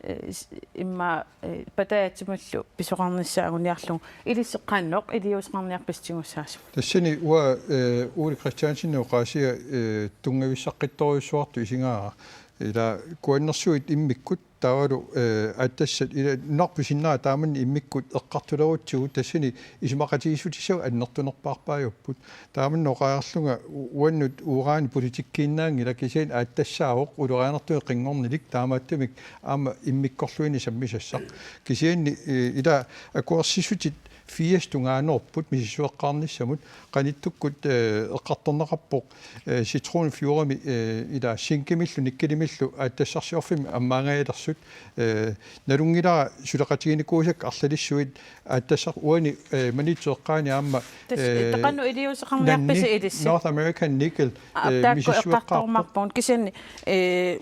eh, s-, immaqa, eh, Pattaatimullu pisoqarnissaa anguniarlugu. Ilissi qanoq iliuuseqarniarpisi tigussaasumik? Tassani uanga, eh, Ole Kristiansenip oqaasia, eh, tunngavissaqqittorujussuartut isigaara. Ila kuannersuit immikkut taavalu, eh, aatsitassat ila nunarput sinnera taamannak immikkut eqqartulerutsigu tassani isumaqatigiissutissagut annertunerpaarpaajupput. Taamannak oqarlunga u-, uannut uran politikkiinnaanngilaq kisianni aatsitassaavoq ulorianartumik qinngornilik taamaattumik aamma immikkorluinnaq sammisassaq. Kisianni, eh, ila akuersissutit firs tungaanoorput misissueqqaarnissamut, qanittukkut, eh, eqqartorneqarpoq, eh, Citronfjordimi, eh, ila zinkimillu nikkelimillu aatsitassarsiorfimmik ammaangajalersoq, eh, nalunngilara suleqatiginikuusakka arlalissuit aatsitassar-, uani, eh, Maniitsup eqqaani aamma, tassa, eh, qanoq iliuuseqarniarpisi nanni ilissi? North American Nickel, a, eh, taakku misissueqqaarpoq. Eqqartorumaarpugut kisianni, eh,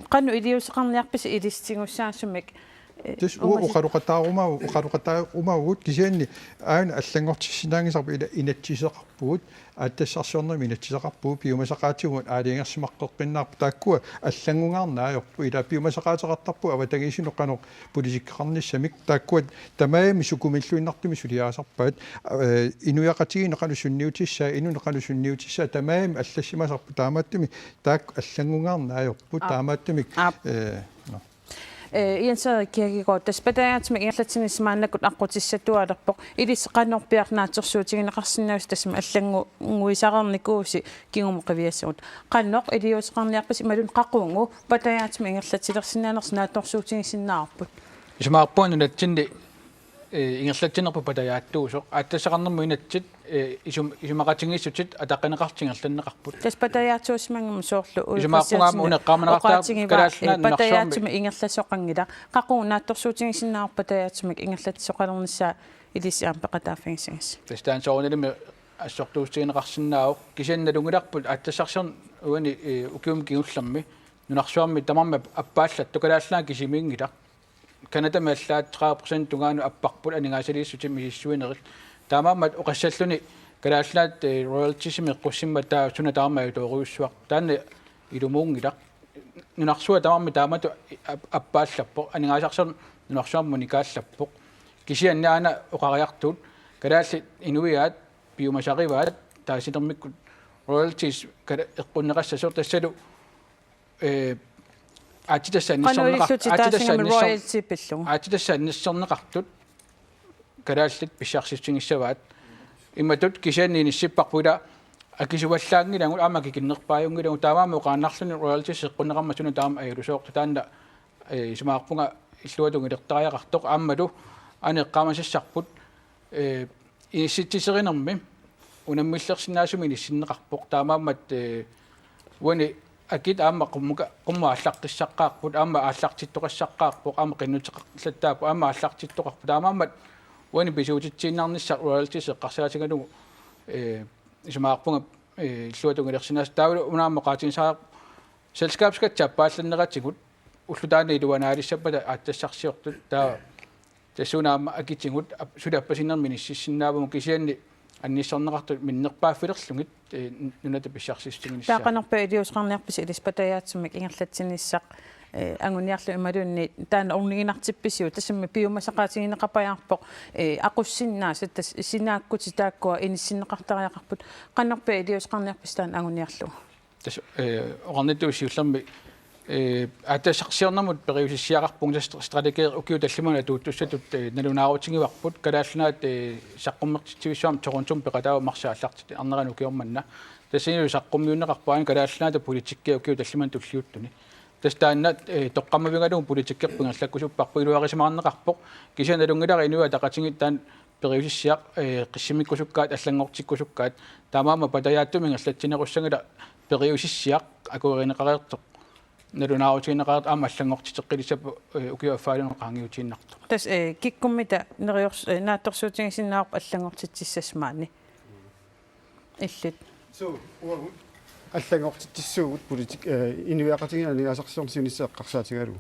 qanoq iliuuseqarniarpisi ilissi tigussaasumik? Eh, tassa u-, uumasi- oqaloqataaruma-, oqaloqataarumavugut kisianni aana allanngortissinnaanngisarput ila inatsiseqarpugut, aatsitassarsiornermi inatsiseqarpugut, piumasaqaatigut aalajangersimaqqeqqinnaarput, taakkua allanngungaarneq ajorput, ila piumasaqaateqartarpugut avatangiisinut qanoq politikkeqarnissamik, taakkua tamarmik sukumiilluinnartumik suliarisarpaat, eh, inuiaqatigiinni qanoq sunniutissaat, inunni qanoq sunniutissaat, tamarmik allassimasarput, taamaattumik taakku allanngungaarneq ajorput, aap, taamaattumik, aap, eh, nå. Eh, Jens Erik Kirkegaard, tassa patajaatsumik ingerlatsinissamut maannakkut aqqutissatualerpoq. Ilissi qanoq piaarnaatsorsuutigineqarsinnaavisi tassami allannguisareernikuusi kingumut qiviassagut? Qanoq iliuuseqarniarpisi imaluunniit qaqugu patajaatsumik ingerlatsilersinnaanersi naatsorsuutigisinnaavarput? Isumaqarpunga nunatsinni, eh, ingerlatsinerput patajaattuusoq. Aatsitassaqarnermut inatsit, eh, isum-, isumaqatigiissutit ataqqineqartut ingerlanneqarput. Tassa patajaatsuusimanngimmat soorlu Ole Kristiansen oqaatigiva, eh, kalaallinaa nunarsuarmi patajaatsumik ingerlasoqanngilaq. Qaqugu naatsorsuutigisinnaavarput patajaatsumik ingerlatsisoqalernissaa ilissi aamma peqataaffigisagassi? Tassa taanna soorunalimi assortuussutigineqarsinnaavoq. Kisianni nalunngilarput aatsitassarsiorneq uani, eh, ukiumi kingullermi nunarsuarmi tamarmik appaallattoq, Kalaallit Nunaat kisimiinngilaq. Canadami allaat tredive procent tungaanut apparput aningaasaliissutit misissuinerit. Taamaammat oqassalluni Kalaallit Nunaat, eh, royaltiesimi eqqussimmata taava suna tamarmi ajutoorujussuaq. Taanna ilumuunngilaq. Nunarsuaq tamarmi taamatut ap-, appaallappoq. Aningaasarsiorneq nunarsuarmut unikaallappoq. Kisianni aana oqariartuut kalaallit inuiaat piumasarivaat taasinermikkut royalties kala-, eqqunneqassasoq tassalu, eh, aatsitassat annisserneqar-, qanoq ilillutit taassuminnga aatsitassat annis-, royalty pillugu? Aatsitassat annisserneqartut kalaallit pissarsissutigissavaat. Imatut kisianni inissipparput ila akisuallaanngilagut aamma akikinnerpaajunngilaq, taamaammat oqaannarluni royalties eqqunneqarmat suna taama ajulusooq, taanna, eh, isumaqarpunga illuatungiliortariaqartoq aammalu aneqqaamasassarput, eh, inissitsiserinermi unammillersinnaasumik inissinneqarpoq, taamaammat, eh, uani akit aamma qummuka-, qummut aallaqqissaqqaarput, aamma aallartittoqassaqqaarpoq, aamma qinnuteqarlattaapput, aamma aallartittoqarpoq, taamaammat uani pisuutitsiinnarnissaq royalties eqqarsaatigalugu, eh, isumaqarpunga, eh, illuatungiliorsinnaasoq. Taavalu una aamma oqaatigisariaqarpoq selskabsskatsi appaallanneratigut ulloq taanna iluanaalissappata aatsitassarsiortut, taava tassuuna aamma akitigut ap-, suli appasiinermi inississinnaavagut, kisianni annisserneqartut minnerpaaffilerlugit, eh, nunata pissarsissutiginissaat. Taava qanorpiaq iliuuseqarniarpisi ilissi patajaatsumik ingerlatsinissaq, eh, anguniarlugu imaluunniit taanna orniginartippisiuk, tassami piumasaqaatigineqapajaarpoq, eh, aqussinnaasut, tassa sinaakkutit taakkua inissinneqartariaqarput, qanorpiaq iliuuseqarniarpisi taanna anguniarlugu? Tassa, eh, oqarnittut siullermik, eh, aatsitassarsiornermut periusissiaqarpugut, tassa strategier ukiut tallimanut atuuttussatut, eh, nalunaarutigivarput, Kalaallit Nunaat, eh, saqqummertitsivissuarmik Torontomi peqataavoq marsip aallartitta arnerinik ukioq manna. Tassanilu saqqummiunneqarpoq aana Kalaallit Nunaata politikkia ukiut tallimanit tulliuttuni. Tassa taanna, eh, toqqammavigalugu politikkerput ingerlakkusupparput, iluarisimaarneqarpoq. Kisianni nalunngilara Inuit Ataqatigiit taanna periusissiaq, eh, qissimikkusukkaat, allanngortikkusukkaat, taamaammat patajaatsumik ingerlatsinerussagutta periusissiaq akuerineqareersoq, nalunaarutigineqareersoq aamma allanngortiteqqilissapput, eh, ukiup affaalunnguaq qaangiutiinnartoq. Tassa, eh, kikkummita neriors-, eh, naatsorsuutigisinnaavarput allanngortitsissasut maani? Illit. Suu, uagut allanngortitsissuugut politik-, eh, inuiaqatigiinni aningaasarsiornermi siunissaq eqqarsaatigalugu.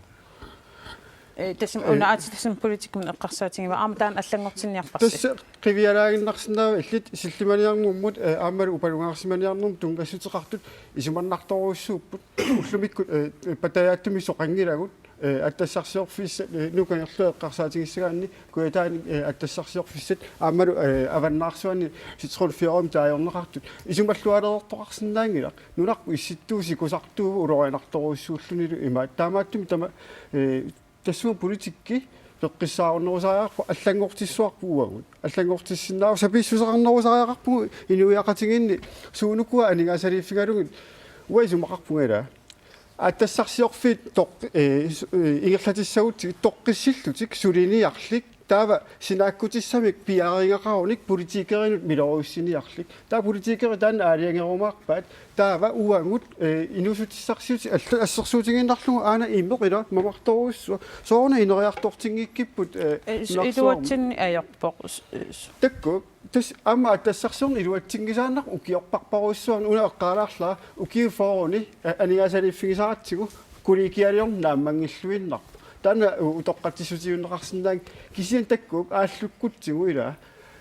Eh, tassami, eh, una aatsitassami politikkikkut eqqarsaatigivaa, aamma taanna allanngortinniarparsi? Tassa qivialaaginnarsinnaavara illit sillimaniarnermut, eh, aammalu upalugaarsimaniarnermut tunngassuteqartut isumannartorujussuupput. Ullumikkut, eh, patajaatsumik soqanngilagut, eh, aatsitassarsiorfissat, eh, Nuka ingerlaannaq eqqarsaatigissagaanni Kujataani, eh, aatsitassarsiorfissat aammalu, eh, Avannaarsuani Citronfjordimi taagorneqartut isumallualertoqarsinnaanngilaq. Nunarput issittuusikusartuuvoq ulorianartorujussuullunilu imaat. Taamaattumik tama, eh, tassunga politikki peqqissaarunnerusariaqarpoq, allanngortissuarput uagut. Allanngortissinnaavoq, sapiissuseqarnerusariaqarpugut inuiaqatigiinni suunukua aningaasaliiffigalugit. Uanga isumaqarpunga ila aatsitassarsiorfiit toq-, eh, su-, eh, ingerlatissagutsigit toqqissillutik suliniarlik Taava sinaakkutissamik piareerngaqarunik politikerinut miloriussiniarlik. Taava politikerit taanna aalajangerumaarpaat. Taava uagut, eh, inuussutissarsiutit alla-, assersuutigiinnarlugu aana imeq ila mamartorujussuaq. Sooruna ineriartortinngikkipput, eh, Eh, s-, nunarsuarmi. Iluatsinni ajorpoq. S-, s-, Takuuk, tassa aamma aatsitassarsiorneq iluatsinngisaannarpoq ukiorparparujussuarni, una eqqaalaarlara ukiut fyrreni, eh, aningaasaliiffigisaratsigu kollegialiorneq naammanngilluinnarpoq. Taanna u-, utoqqatsissutigineqarsinnaanngilaq, kisianni takuuk aallukkutsigu ila.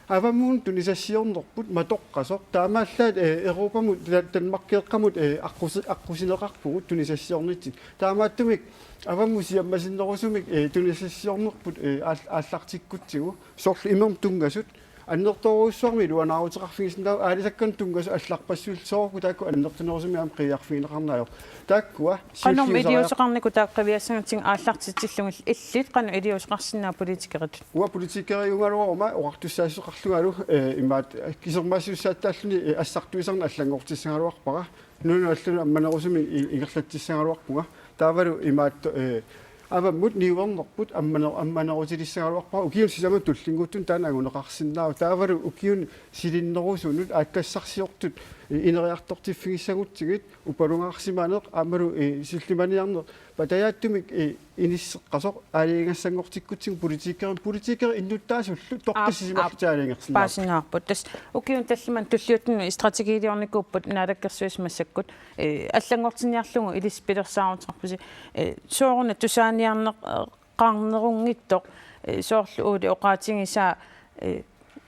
Avammuunut tunisassiornerput matoqqasoq, taamaallaat, eh, Europamut, Da-, Danmarkeeqqamut, eh, aqqusi-, aqqusineqarpugut tunisassiornitsinni. Taamaattumik avammut siammasinnerusumik, eh, tunisassiornerput, eh, aal-, aallartikkutsigu, soorlu imermut tunngasut, annertoorujussuarmik iluanaaruteqarfigisinnaavagut, aalisakkanut tunngasut allarpassuillu, soorlu taakku annertunerusumik aamma qiviarfigineqarneq ajorput. Taakkua Qanoq siulliusariaq- iliuuseqarnikuupput taakku qiviassagatsigu aallartitsillugit, illit qanoq iliuuseqarsinnaava politikeritut? Uanga politikeriugaluaruma oqartussaassuseqarlungalu, eh, imaattoq, eh, kisermaassisussaatitaalluni, eh, assartuisarneq allanngortissagaluarpara. Nunanut allanut ammanerusumik i-, ingerlatsissagaluarpunga. Taavalu imaattoq, eh, avammut niuernerput ammane-, ammanerutilissagaluarpara. Ukiuni sisamani tullinnguuttunut taanna anguneqarsinnaavoq. Taavalu ukiuni silinnerusunut aatsitassarsiortut, eh, ineriartortiffigissagutsigit, upalungaarsimaneq aammalu, eh, sillimaniarneq patajaatsumik, eh, inisseqqasoq aalajangassanngortikkutsigu politikerin-, politikerit innuttaasullu toqqissisimallutik aalajangersinnaapput. Paasinnaavoq. Tassa ukiuni tallimani tulliuttuni strategiliornikuupput Naalakkersuisut massakkut, eh, allanngortinniarlugu ilissi pilersaaruteqarpusi, eh, sooruna tusaaniarneq-, eh, qarnerunngitsoq, eh, soorlu Ole oqaatigisaa, eh,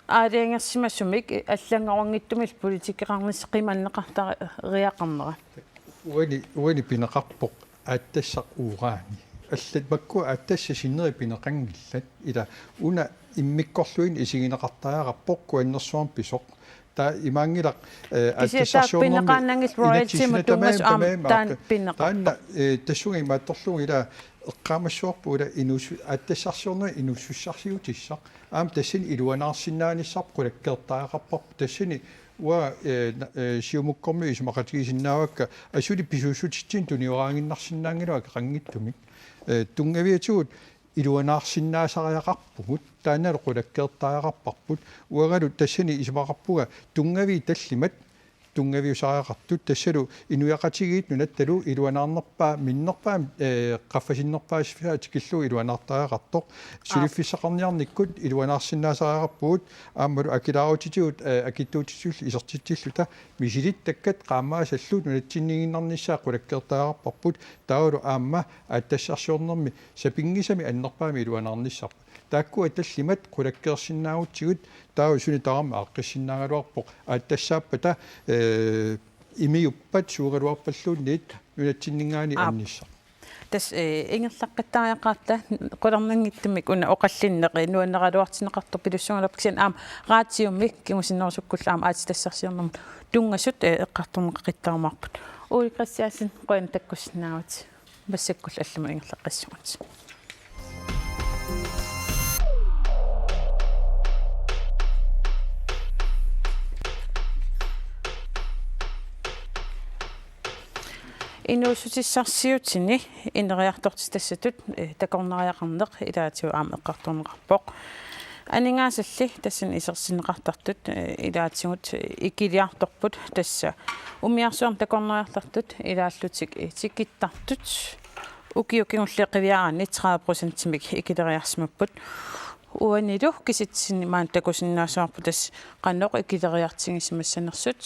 aalajangersimasumik, eh, allanngorunngitsumillu politikeqarnissaq qimanneqartariaqarnera. Uani, uani pineqarpoq aatsitassaq urani. Allat makku aatsitassat sinneri pineqanngillat. Ila una immikkorluinnaq isigineqartariaqarpoq kuannersuarmi pisoq. Taava imaanngilaq, eh, kisianni taava aatsitassarsiornermi pineqaannanngillat royaltymut inatsisinata tunngasut aamma tamarmi taanna aarta-, pineqarpoq. Taanna, eh, tassunga imaattorlugu ila eqqaamassavarput ila inuussu-, aatsitassarsiorneq inuussutissarsiutissaq. Aamma tassani iluanaarsinnaanissarput qulakkeertariaqarparput. Tassani uanga, eh, na-, eh, Siumukkormiut isumaqatigisinnaavakka asuli pisuussutitsinnut tunioraaginnarsinnaanngilaq akeqanngitsumik. Eh, tunngaviatigut iluanaarsinnaasariaqarpugut, taannalu qulakkeertariaqarparput, uangalu tassani isumaqarpunga tunngaviit tallimat tunngaviusariaqartut, tassalu inuiaqatigiit nunattalu iluanaarnerpaaq, minnerpaamik, eh, qaffasinnerpaassusaa tikillugu iluanaartariaqartoq, aap, suliffissaqarniarnikkut iluanaarsinnaasariaqarpugut, aammalu akilaarutitigut, eh, akitsuutitigut isertitsilluta misilittakkat qaammaasallu nunatsinniiginnarnissaat qulakkeertariaqarparput, taavalu aamma aatsitassarsiornermi sapinngisamik annerpaamik iluanaarnissarput. Taakkua tallimat qulakkeersinnaagutsigu taava suna tamarmi aaqqissinnaagaluarpoq aatsitassaappata, eh, imiuppat suugaluarpalluunniit nunatsinninngaanniit, aap, annissaq. Tassa, eh, ingerlaqqittariaqaratta qularnanngitsumik una oqallinneq, eh, nuanneraluartinneqartoq pilussuugaluarpoq, kisianni aamma raatiumi kingusinnerusukkullu aamma aatsitassarsiornermut tunngasut, eh, eqqartorneqaqqittarumaarput. Ole Kristiansen, qujanaq takkussinnaavutit. Massakkullu allamut ingerlaqqissuugut. Inuussutissarsiutini ineriartortitassatut, eh, takornariaqarneq ilaatigut aamma eqqartorneqarpoq. Aningaasalli tassani isersinneqartartut, eh, ilaatigut ikiliartorput, tassa umiarsuarmi takornariartartut ilaallutik, eh, tikittartut ukiut kingulliit qiviaraanni tredive procentimik ikileriarsimapput. Uanilu kisitsisinni maani takusinnaassavarput tassa qanoq ikileriartigisimassanersut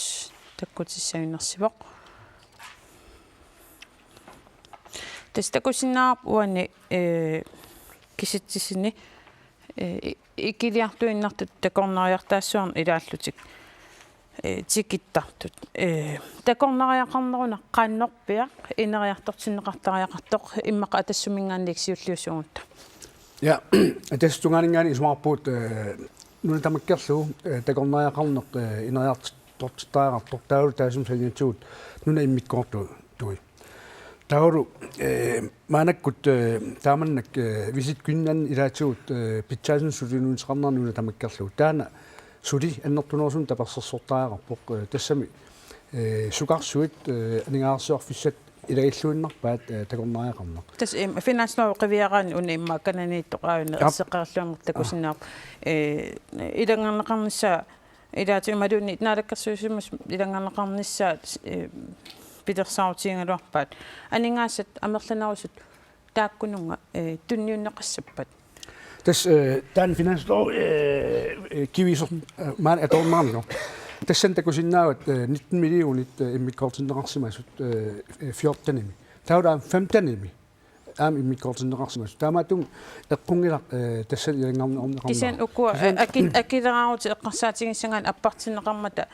takkutissaginnarsivoq. Tassa takusinnaavarput uani, eh, kisitsisinni, eh, i-, ikiliartuinnartut takornariartaassuarnik ilaallutik, eh, tikittartut. Eh, takornariaqarneruna qanorpiaq ineriartortinneqartariaqartoq immaqa Atassuminngaanniit siulliusuugutta? Ja, Atassut tungaaninngaanniit isumaqarpugut, eh, nuna tamakkerlugu, eh, takornariaqarneq, eh, ineriartortittariaqartoq, taavalu taassuma saniatigut nunap immikkoortui. Taavalu, eh, maannakkut, eh, taamannak, eh, Visit Greenland ilaatigut, eh, pitsaasumik suliniuteqarnera nuna tamakkerlugu. Taanna suli annertunerusumik tapersersortariaqarpoq, eh, tassami, eh, sukarsuit, eh, aningaasarsiorfissat ilagilluinnarpaat, eh, takornariaqarneq. Tassa, em, finanslovi qiviaraanni una immaqa kananiittoq aajuna. Aap. Erseqqarilluarneq takusinnaavarput. Eh, ilanngarneqarnissaa ilaatigut imaluunniit naalakkersuisumut ilanngarneqarnissaa, eh, pilersaarutigigaluarpaat. Aningaasat amerlanerusut taakkununnga, eh, tunniunneqassappat? Tassa, eh, taanna finanslov, eh, eh, kivisoq, eh, maani atorumaarneq. Tassani takusinnaavat, eh, nitten millionit, eh, immikkoortinneqarsimasut, eh, fjortenimi. Taava aamma femtenimi aamma immikkoortinneqarsimasut. Taamaattumik eqqunngilaq, eh, tassani ilanngarneqarneq. Kisianni ukua, kisianni eh, aki-, akileraarutit eqqarsaatigissagaanni appartinneqarmata,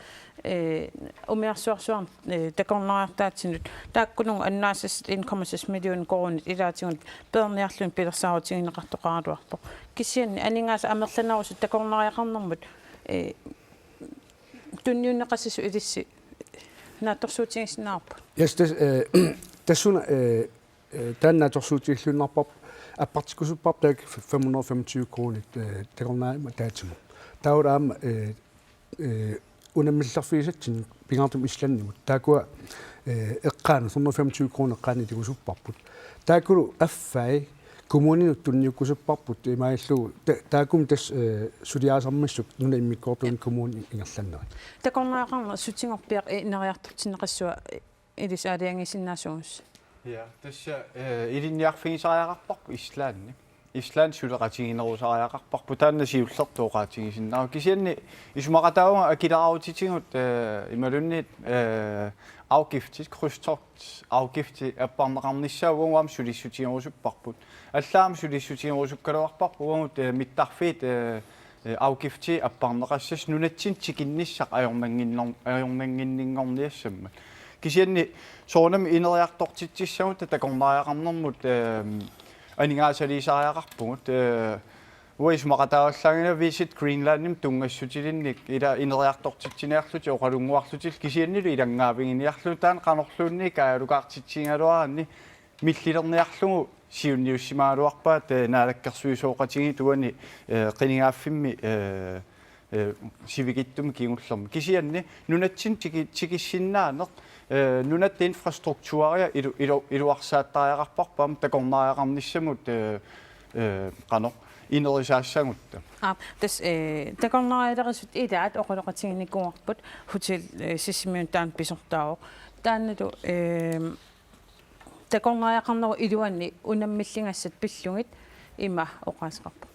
eh, umiarsuarsuarmik, eh, takornariartaatsinut. Taakkununnga annaasassat en komma seks million koruunit ilaatigut peerniarluni pilersaarutigineqartoqaraluarpoq. Kisianni aningaasat amerlanerusut takornariaqarnermut, eh, tunniunneqassasut ilissi naatsorsuutigisinnaavarput. Yes, tas-, eh, tassuuna, eh, eh, taanna naatsorsuutigilluinnarparput, appartikkusupparput taakku fem hundrede og femogtyve koruunit, eh, takornariat ataatsikkut. Taava aamma, eh, eh, unammillerfigisatsinnik pingaartumik Islandimut. Taakkua, eh, eqqaanut hundrede og femogtyve koruunit eqqaanni tigusupparput. Taakkulu affai kommuninut tunniukkusupparput imaalillugu ta-, taakkumi tassa, eh, suliarisarmissuk nunap immikkoortuini kommunit ingerlannerit. Takornariaqarneq sutigorpiaq ineriartortinneqassua ilissi aalajangiisinnaasuusi? Ja, tassa, eh, ilinniarfigisariaqarparput Islandi. Island suleqatiginerusariaqarparput, taanna siullertut oqaatigisinnaavara. Kisianni isumaqataavunga akileraarutitigut, eh, imaluunniit, eh, afgiftit, krydstogtafgifti apparneqarnissaa uagut aamma sulissutigerusupparput. Allaat aamma sulissutigerusukkaluarparput uagut, eh, mittarfiit, eh, eh, afgifti apparneqassasoq nunatsinni tikinnissaq ajornannginner-, ajornannginninngorniassammat. Kisianni soorunami ineriartortitsissagutta takornariaqarnermut, eh, aningaasaliisariaqarpugut, eh, uanga isumaqataavallaanngilanga Visit Greenlandimut tunngassutilinnik ila ineriartortitsiniarlutik oqalunnguarlutillu kisiannilu ilanngaaviginiarlugit taanna qanorluunniit kaajalukaartitsigigaluaraanni millilerniarlugu siunniussimagaluarpaat, eh, naalakkersuisooqatigiit uani, eh, qinigaaffimmi, eh, eh, sivikitsumik kingullermi. Kisianni nunatsinni tiki-, tikissinnaaneq, eh, nunatta infrastrukturia ilu-, ilu-, iluarsaattariaqarparput aamma takornariaqarnissamut, eh, eh, qanoq inerisaassagutta. Aap, tassa, eh, takornarialerisut ilaat oqaloqatiginikuuarput Hotel, eh, Sisimiuni taanna pisortaavoq. Taannalu, eh, takornariaqarnerup iluani unammilligassat pillugit ima oqaaseqarpoq.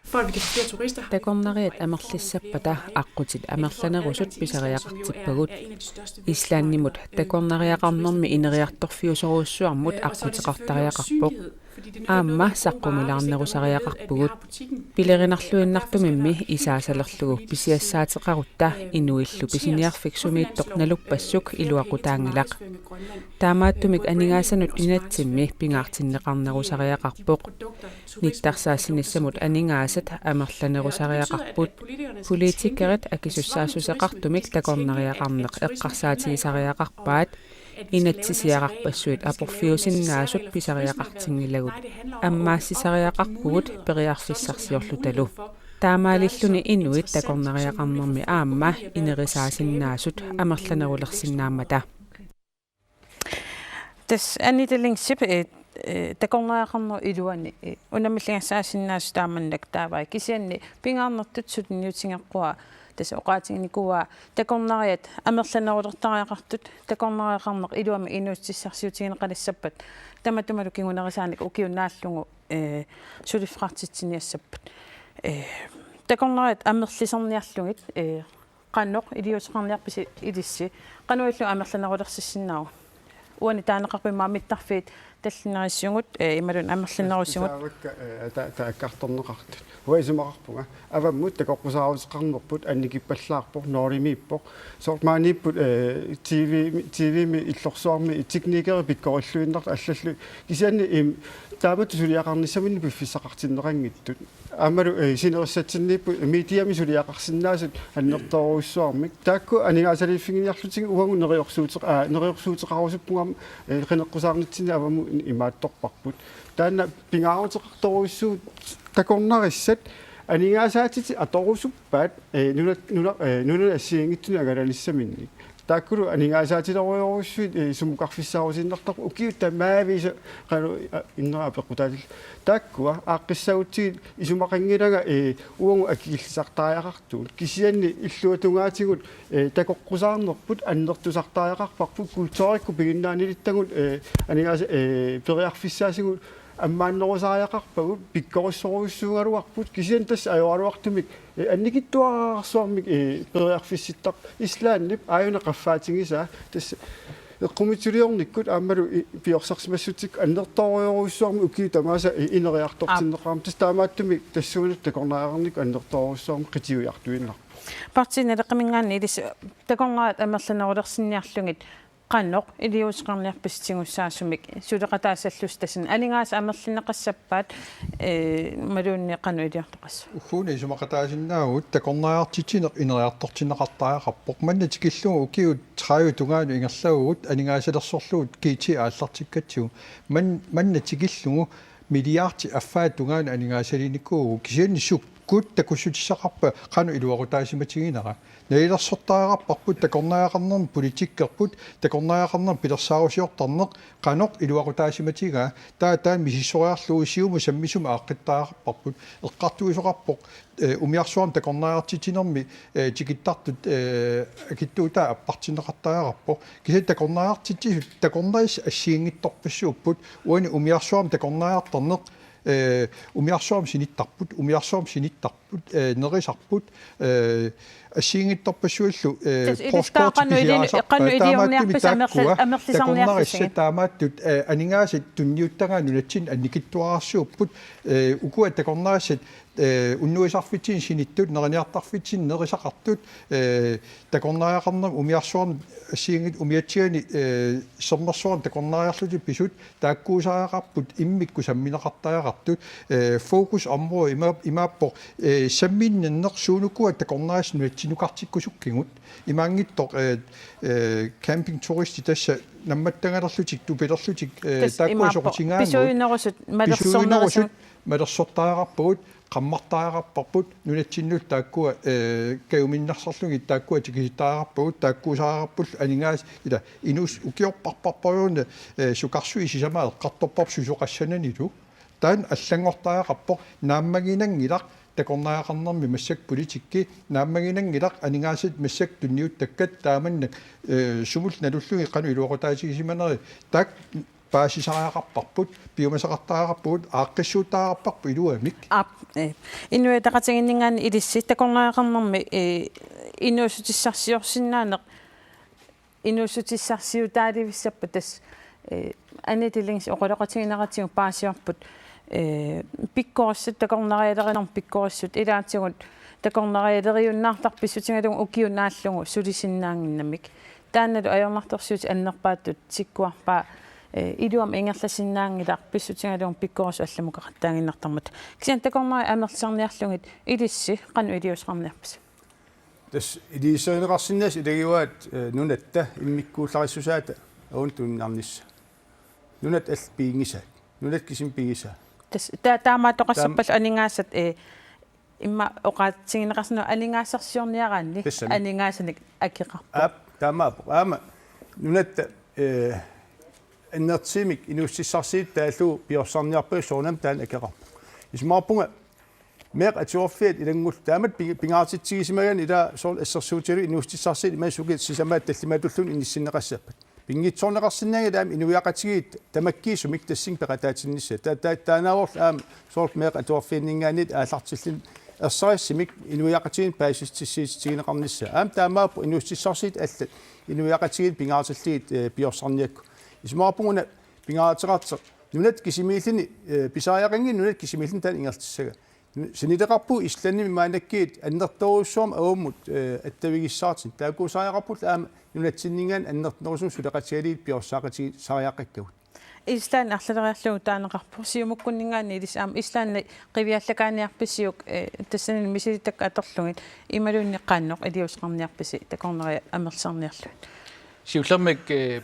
For at vi kan få flere turister. Takornariat amerlissappata aqqutit amerlanerusut pisariaqartippagut. Islandimut takornariaqarnermi ineriartorfiusorujussuarmut aqquteqartariaqarpoq. Aamma saqqumilaarnerusariaqarpugut. Pilerinarluinnartumimmi isaasalerlugu pisiassaateqarutta inuillu pisiniarfik sumiittoq naluppassuk iluaqutaanngilaq. Taamaattumik aningaasanut nunatsinni pingaartinneqarnerusariaqarpoq. Nittarsaassinissamut aningaasat amerlanerusariaqarput. Politikerit akisussaassuseqartumik takornariaqarneq eqqarsaatigisariaqarpaat. Inatsisiararpassuit aporfiusinnaasut pisariaqartinngilagut. Ammaassisariaqarpugut periarfissarsiorlutalu. Taamaalilluni inuit takornariaqarnermi aamma inerisaasinnaasut amerlanerulersinnaammata. Tassa Anita Lengsip, eh, eh, takornariaqarnerup iluani, eh, unammilligassaasinnaasut taamaallaat taavai. Kisianni pingaarnertut suliniutigeqqua tassa oqaatiginikuuaa takornariat amerlanerulertariaqartut, takornariaqarneq iluamik inuussutissarsiutigineqalissappata tamatumalu kingunerisaanik ukiup naallugu, eh, suliffeqartitsiniassappat. Eh, takornariat amerliserniarlugit, eh, qanoq iliuuseqarniarpisi ilissi? Qanoq ilillugu amerlanerulersissinnaava? Uani taaneqarpoq immaqa mittarfiit tallinerissaagut, eh, imaluunniit amerlanerusaagut. Taavakka, eh, ta-, taakkartorneqartut. Uanga isumaqarpunga avammut takoqqusaaruteqarnerput annikippallaarpoq, Nordimiippoq. Soorlu maaniipput, eh, T V, T V-mi illorsuarmi teknikerit pikkorilluinnartut allallu. Kisianni, im, taamatut suliaqarnissaminnik piffissaqartinneqanngitsut. Aammalu, eh, sinerissatsinniipput mediami suliaqarsinnaasut annertoorujussuarmik. Taakku aningaasaliiffiginiarlutigit uagut neriorsuuteq-, aa, neriorsuuteqarusuppunga, eh, qineqqusaarnitsinni avammut imaattorparput. Taanna pingaaruteqartorujussuuvoq takornarissat Aningaasaatitit atorusuppaat, eh, nuna-, nuna-, eh, nunani assigiinngitsunik angalalissaminnik. Taakkulu aningaasaatilerujorujussuit, eh, sumukarfissaarusinnartarput ukiut tamaaviisa qanoq, eh, innera apeqqutaatillugu. Taakkua aaqqissagutsigit isumaqanngilanga, eh, uagut akikillisartariaqartugut. Kisianni illuatungaatigut, eh, takoqqusaarnerput annertusartariaqarparput, kulturikkut piginnaanilittagut, eh, aningaasa-, eh, periarfissaatigut ammaannerusariaqarpagut, pikkorissorujussuugaluarput, kisianni tassa ajoraluartumik, eh, annikitsuararsuarmik, eh, periarfissittar-, Islandip aajuna qaffaatigisaa, tassa eqqumiitsuliornikkut aammalu, eh, piorsarsimassutsikkut annertoorujorujussuarmik ukiut tamaasa, eh, ineriartortinneqarami, tassa taamaattumik tassuuna takornariaqarnikkut annertoorujussuarmik qitiujartuinnarpoq. Partii Naleqqaminngaanniit ilissi takornariat amerlanerulersinniarlugit qanoq iliuuseqarniarpisi tigussaasumik suleqataassallusi, tassani aningaasat amerlinneqassappat, eh, imaluunniit qanoq iliortoqassava? Ugguuna isumaqataasinnaavugut takornariartitsineq ineriartortinneqartariaqarpoq. Manna tikillugu ukiut tredive tungaanut ingerlavugut aningaasalersorlugu G T aallartikkatsigu. Man-, manna tikillugu milliardi affaata tungaanut aningaasaliinikuuvugut, kisianni sukkut takussutissaqarpa qanoq iluaqutaasimatiginera? Nalilersortariaqarparput takornariaqarnermut politikkerput, takornariaqarnermut pilersaarusiortarneq qanoq iluaqutaasimatigaa, taava taanna misissoriarlugu Siumut sammisumik aaqqittariaqarparput, eqqartuisoqarpoq, eh, umiarsuarmi takornariartitsinermi, eh, tikittartut, eh, akitsuutaa appartinneqartariaqarpoq. Kisianni takornariartitsisut takornarissat assigiinngitsorpassuupput, uani umiarsuarmi takornariartarneq, eh, umiarsuarmi sinittarput, umiarsuarmi sinittarput, eh, nerisarput, eh, assigiinngitsorpassuillu, eh, tassa ilissi taava qanoq ili-, postkorti qanoq pisiarisarpaa, iliorniarpisi taamaattumik amerli-, taakkua amerlisarniarfissigit? Takornarissat taamaattut, eh, aningaasat tunniuttagaat nunatsinni annikitsuararsuupput, eh, ukua takornarissat, eh, unnuisarfitsinni sinittut, neriniartarfitsinni nerisaqartut, eh, takornariaqarnermut umiarsuarni assigiinngitsut umiatsiaani, eh, sermersuarni takornariarlutik pisut, taakkuusariaqarput immikkut sammineqartariaqartut, eh, fokusområde ima-, imaappoq, eh, samminnginneq suunukua takornarissat nunatsinnukartikkusukkigut. Imaanngitsoq, eh, eh, campingturistit tassa nammattagalerlutik, tupilerlutik, eh, tassa taakkua imaappoq soqutigaangagut. Pisuunerusut, malersornerusut. Pisuunerusut, malersortariaqarpagut, qammartariaqarparput, nunatsinnullu taakkua, eh, kajuminnarsarlugit taakkua tikisittariaqarpagut, taakkuusariaqarpullu aningaas-, ila, inuus-, ukiorparparput una, eh, sukarsuit sisamat eqqartorparput susoqassananilu. Taanna allanngortariaqarpoq, naammaginanngilaq takornariaqarnermi massakkut politikki, naammaginanngilaq aningaasat massakkut tunniuttakkat taamannak, eh, sumut nalullugit qanoq iluaqutaatigisimanerit, taakku paasisariaqarparput, piumasaqartariaqarpugut, aaqqissuuttariaqarparput iluamik. Aap, eh, Inuit Ataqatigiinninngaanniit ilissi takornariaqarnermi, eh, inuussutissarsiorsinnaaneq, inuussutissarsiutaalivissappat tassa, eh, Annette Lingsi oqaloqatigineratigut paasivarput, eh, pikkorissut, takornarialerinermut pikkorissut, ilaatigut takornarialeriunnaartartut pissutigalugu ukiut naallugu sulisinnaannginnamik. Taannalu ajornartorsiutit annerpaatut tikkuarpaa, eh, iluamik ingerlasinnaanngilaq pissutigalugu pikkorissut allamukaqattaaginnartarmata. Kisianni takornariat amerlisarniarlugit ilissi qanoq iliuuseqarniarpisi? Tassa iliuuserineqarsinnaasut ilagivaat, eh, nunatta immikkuullarissusaata uunga tuninnarnissaa. Nunatta allat piginngisaat. Nunatta kisimik pigisaa. Tassa ta-, taamaattoqassappallu taam- aningaasat, eh, immaqa oqaatigineqarsinnaavoq aningaasarsiorniaraanni. Tassami. Aningaasanik akeqarpoq. Aap, taamaappoq. Aamma nunatta, eh, annertuumik inuussutissarsiutit taallugu piorsarniarpagut soorunami taanna akeqarpoq. Isumaqarpunga meeqqat atuarfiat ilanngullugu taamatut pi-, pingaartitsigisimagaanni ilaa soorlu assersuutigalugu inuussutissarsiutit imaluunniit sukkut sisamaat tallimaatulluunniit inissinneqassappat. Pinngitsoorneqarsinnaanngilaq aamma inuiaqatigiit tamakkiisumik tassani peqataatinnissaat. Ta-, ta-, taannaavorlu aamma soorlu meeqqat atuarfianninngaanniit aallartillutik ersarissumik inuiaqatigiinni paasissutissiissutigineqarnissaa. Aamma taamaappoq inuussutissarsiutit allat inuiaqatigiinni pingaartillugit, eh, piorsarniakkut. Isumaqarpunga una pingaaruteqartoq nunatta kisimiilluni, eh, pisariaqanngilaq nunatta kisimiilluni taanna ingerlatissagaa. Sanileqarpugut Islandimi maannakkut annertoorujussuarmik avammut, eh, attavigissaartumik. Taakkuusariaqarpullu aamma nunatsinninngaanniit annertunerusumik suleqatigalugit piorsaatigissariaqakkagut. Island arlaleriarlugu taaneqarpoq, Siumukkunninngaanniit ilissi aamma Islandi qiviallakaaniarpisiuk, eh, tassani misilittakkat atorlugit, imaluunniit qanoq iliuuseqarniarpisi takornariat amerlisarniarlugit? Siullermik, eh,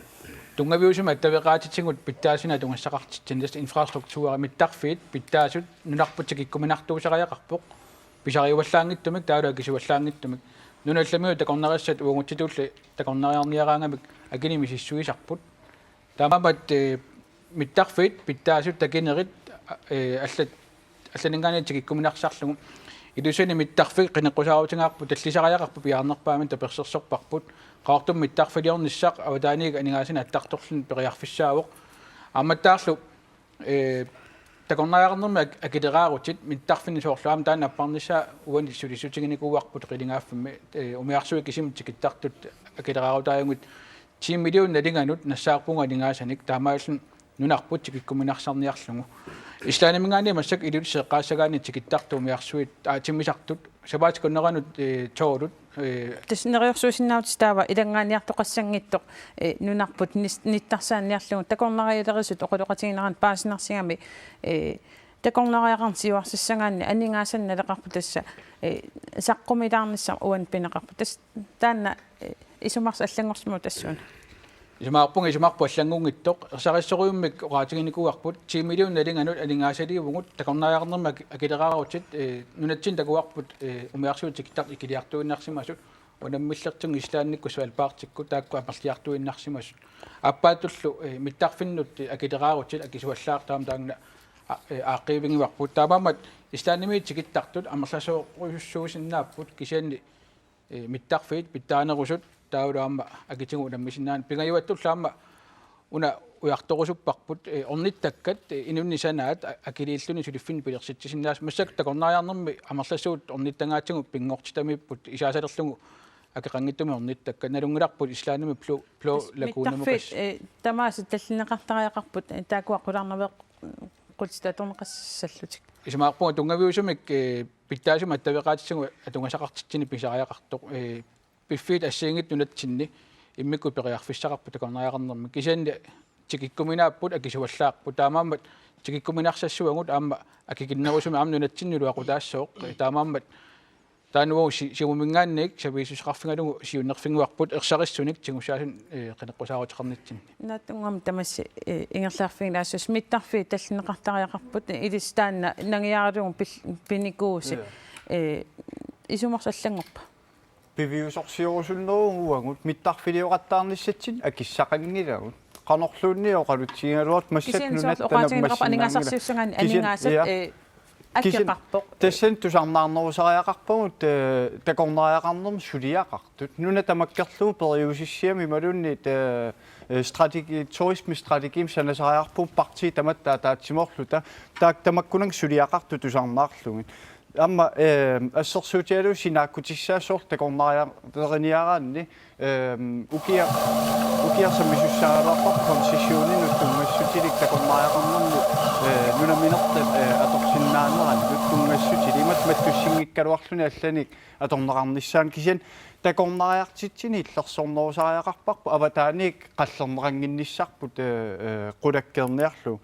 tunngaviusumik attaveqaatitsigut pitsaasumik atugassaqartitsineq, tassa infrastruktur, mittarfiit pitsaasut nunarput tikikkuminartuusariaqarpoq. pisariuallaanngitsumik taavalu akisuallaanngitsumik. Nunat allamiut takornarissat uagutsitulli takornariarniaraangamik akini misissuisarput. Taamaammat, eh, mittarfiit pitsaasut takinerit, eh, allat allaninngaanniit tikikkuminarsarlugu. Iliuusuni mittarfik qineqqusaarutigaarput, tallisariaqarput, piaarnerpaamik tapersersorparput. Qaqortumi mittarfiliornissaq avataaniit aningaasanik attartorluni periarfissaavoq. Aammattaarlu, eh, takornariaqarnermi ak-, akileraarutit mittarfinni soorlu aamma taanna apparnissaa uani sulissutiginikuuarput qilingaaffimmi, eh, umiarsuit kisimik tikittartut akileraarutaajugit ti millionit nalinganut nassaarpugut aningaasanik taamaalilluni nunarput tikikkuminarsarniarlugu. Islandiminngaanniit massakkut iliuutsit eqqaassagaanni tikittartut umiarsuit, aa, timmisartut, sapaatip akunneranut, eh, tolvit, eh, Tassa neriorsuusinnaavutit taava ilanngaanniartoqassanngitsoq, eh, nunarput nis-, nittarsaanniarlugu takornarialerisut oqaloqatigineranni paasinarsigami, eh, takornariaqarneq siuarsissagaanni aningaasanik naleqarpoq tassa, eh, saqqumilaarnissaq uani pineqarpoq. Tassa taanna, eh, isumars-, allanngorsimavoq tassuuna. Isumaqarpunga, isumaqarpoq allanngunngitsoq, ersarissorujummik oqaatiginikuuarput, ti millionit nalinganut aningaasaliivugut, takornariaqarnermi ak-, akileraarutit, eh, nunatsinni takuarput, eh, umiarsuit tikittartut ikiliartuinnarsimasut, unammillertigut Islandikkut Svalbardikkut taakku amerliartuinnarsimasut. Aappaattullu, eh, mittarfinnut, eh, akileraarutit akisuallaartut aamma taanna, a-, eh, aaqqiivigivarput. Taamaammat Islandimiit tikittartut amerlasoorujussuusinnaapput kisianni, eh, mittarfiit pitsaanerusut taavalu aamma akitigut unammisinnaaneq pingajuattullu aamma una ujartorusupparput, eh, ornittakkat, eh, inunnik sanaat a-, akiliilluni suliffinnik pilersitsisinnaasut. Massakkut takornariarnermi amerlasuut ornittagaatigut pinngortitamiipput isaasalerlugu akeqanngitsumik ornittakkat. Nalunngilarput Islandimi Blå, Blå Lagunimut. Mittarfiit, eh, tamaasa tallineqartariaqarput, eh, taakkua qularnaveeqqutitut atorneqassallutik. Isumaqarpunga tunngaviusumik, eh, pitsaasumik attaveqaatitsigut atugasaqartitsineq pisariaqartoq, eh, piffiit assigiinngitsut nunatsinni immikkut periarfissaqarput takornariaqarnermi. Kisianni tikikkuminaapput akisuallaarput. Taamaammat tikikkuminarsassavagut aamma akikinnerusumik aamma nunatsinni iluaqutaassooq. Taamaammat taanna uagut si-, Siumuminngaanniit sapiissuseqarfigalugu siunnerfigivarput ersarissunik tigussaasunik, eh, qineqqusaaruteqarnitsinni. Naatsunnguamik tamassi, eh, ingerlaarfigilaassuusi mittarfiit tallineqartariaqarput, eh, ilissi taanna nangiaralugu pil-, pinikuusi, Ja. eh, isumars-, allanngorpa? Piviusorsiorusunneruvugut uagut mittarfilioqattaarnissatsinnik akissaqanngilagut. Qanorluunniit oqalutsigigaluartut massakkut Kisianni soorlu nunatta oqaatigineqarpoq nammassinnaanngilaq. Aningaasarsiussagaanni Kisianni, aningaasat, ja. Eh, Kisianni akikaqarpoq. Tassani tusarnaarnerusariaqarpagut, eh, takornariaqarnermi suliaqartut. Nuna tamakkerlugu periusissiami imaluunniit, eh, eh, strategi-, turismestrategimi sanasariaqarpugut partiit tamatta ataatsimoorluta. Taakku tamakkunannga suliaqartut tusarnaarlugit. Aamma, eh, assersuutigalugu sinaakkutissaasut takornariaqarniaraanni, eh, ukia-, ukiaq sammisussaagaluarparput koncessioninut tunngassutilik takornariaqarnermi, eh, nunaminertat, eh, atorsinnaanerannut tunngassutilik imatut mattussinngikkaluarluni allanik atorneqarnissaanut kisianni takornariartitsineq illersornerusariaqarparput avataaniit qallerneqannginnissarput, eh, eh, qulakkeerniarlugu.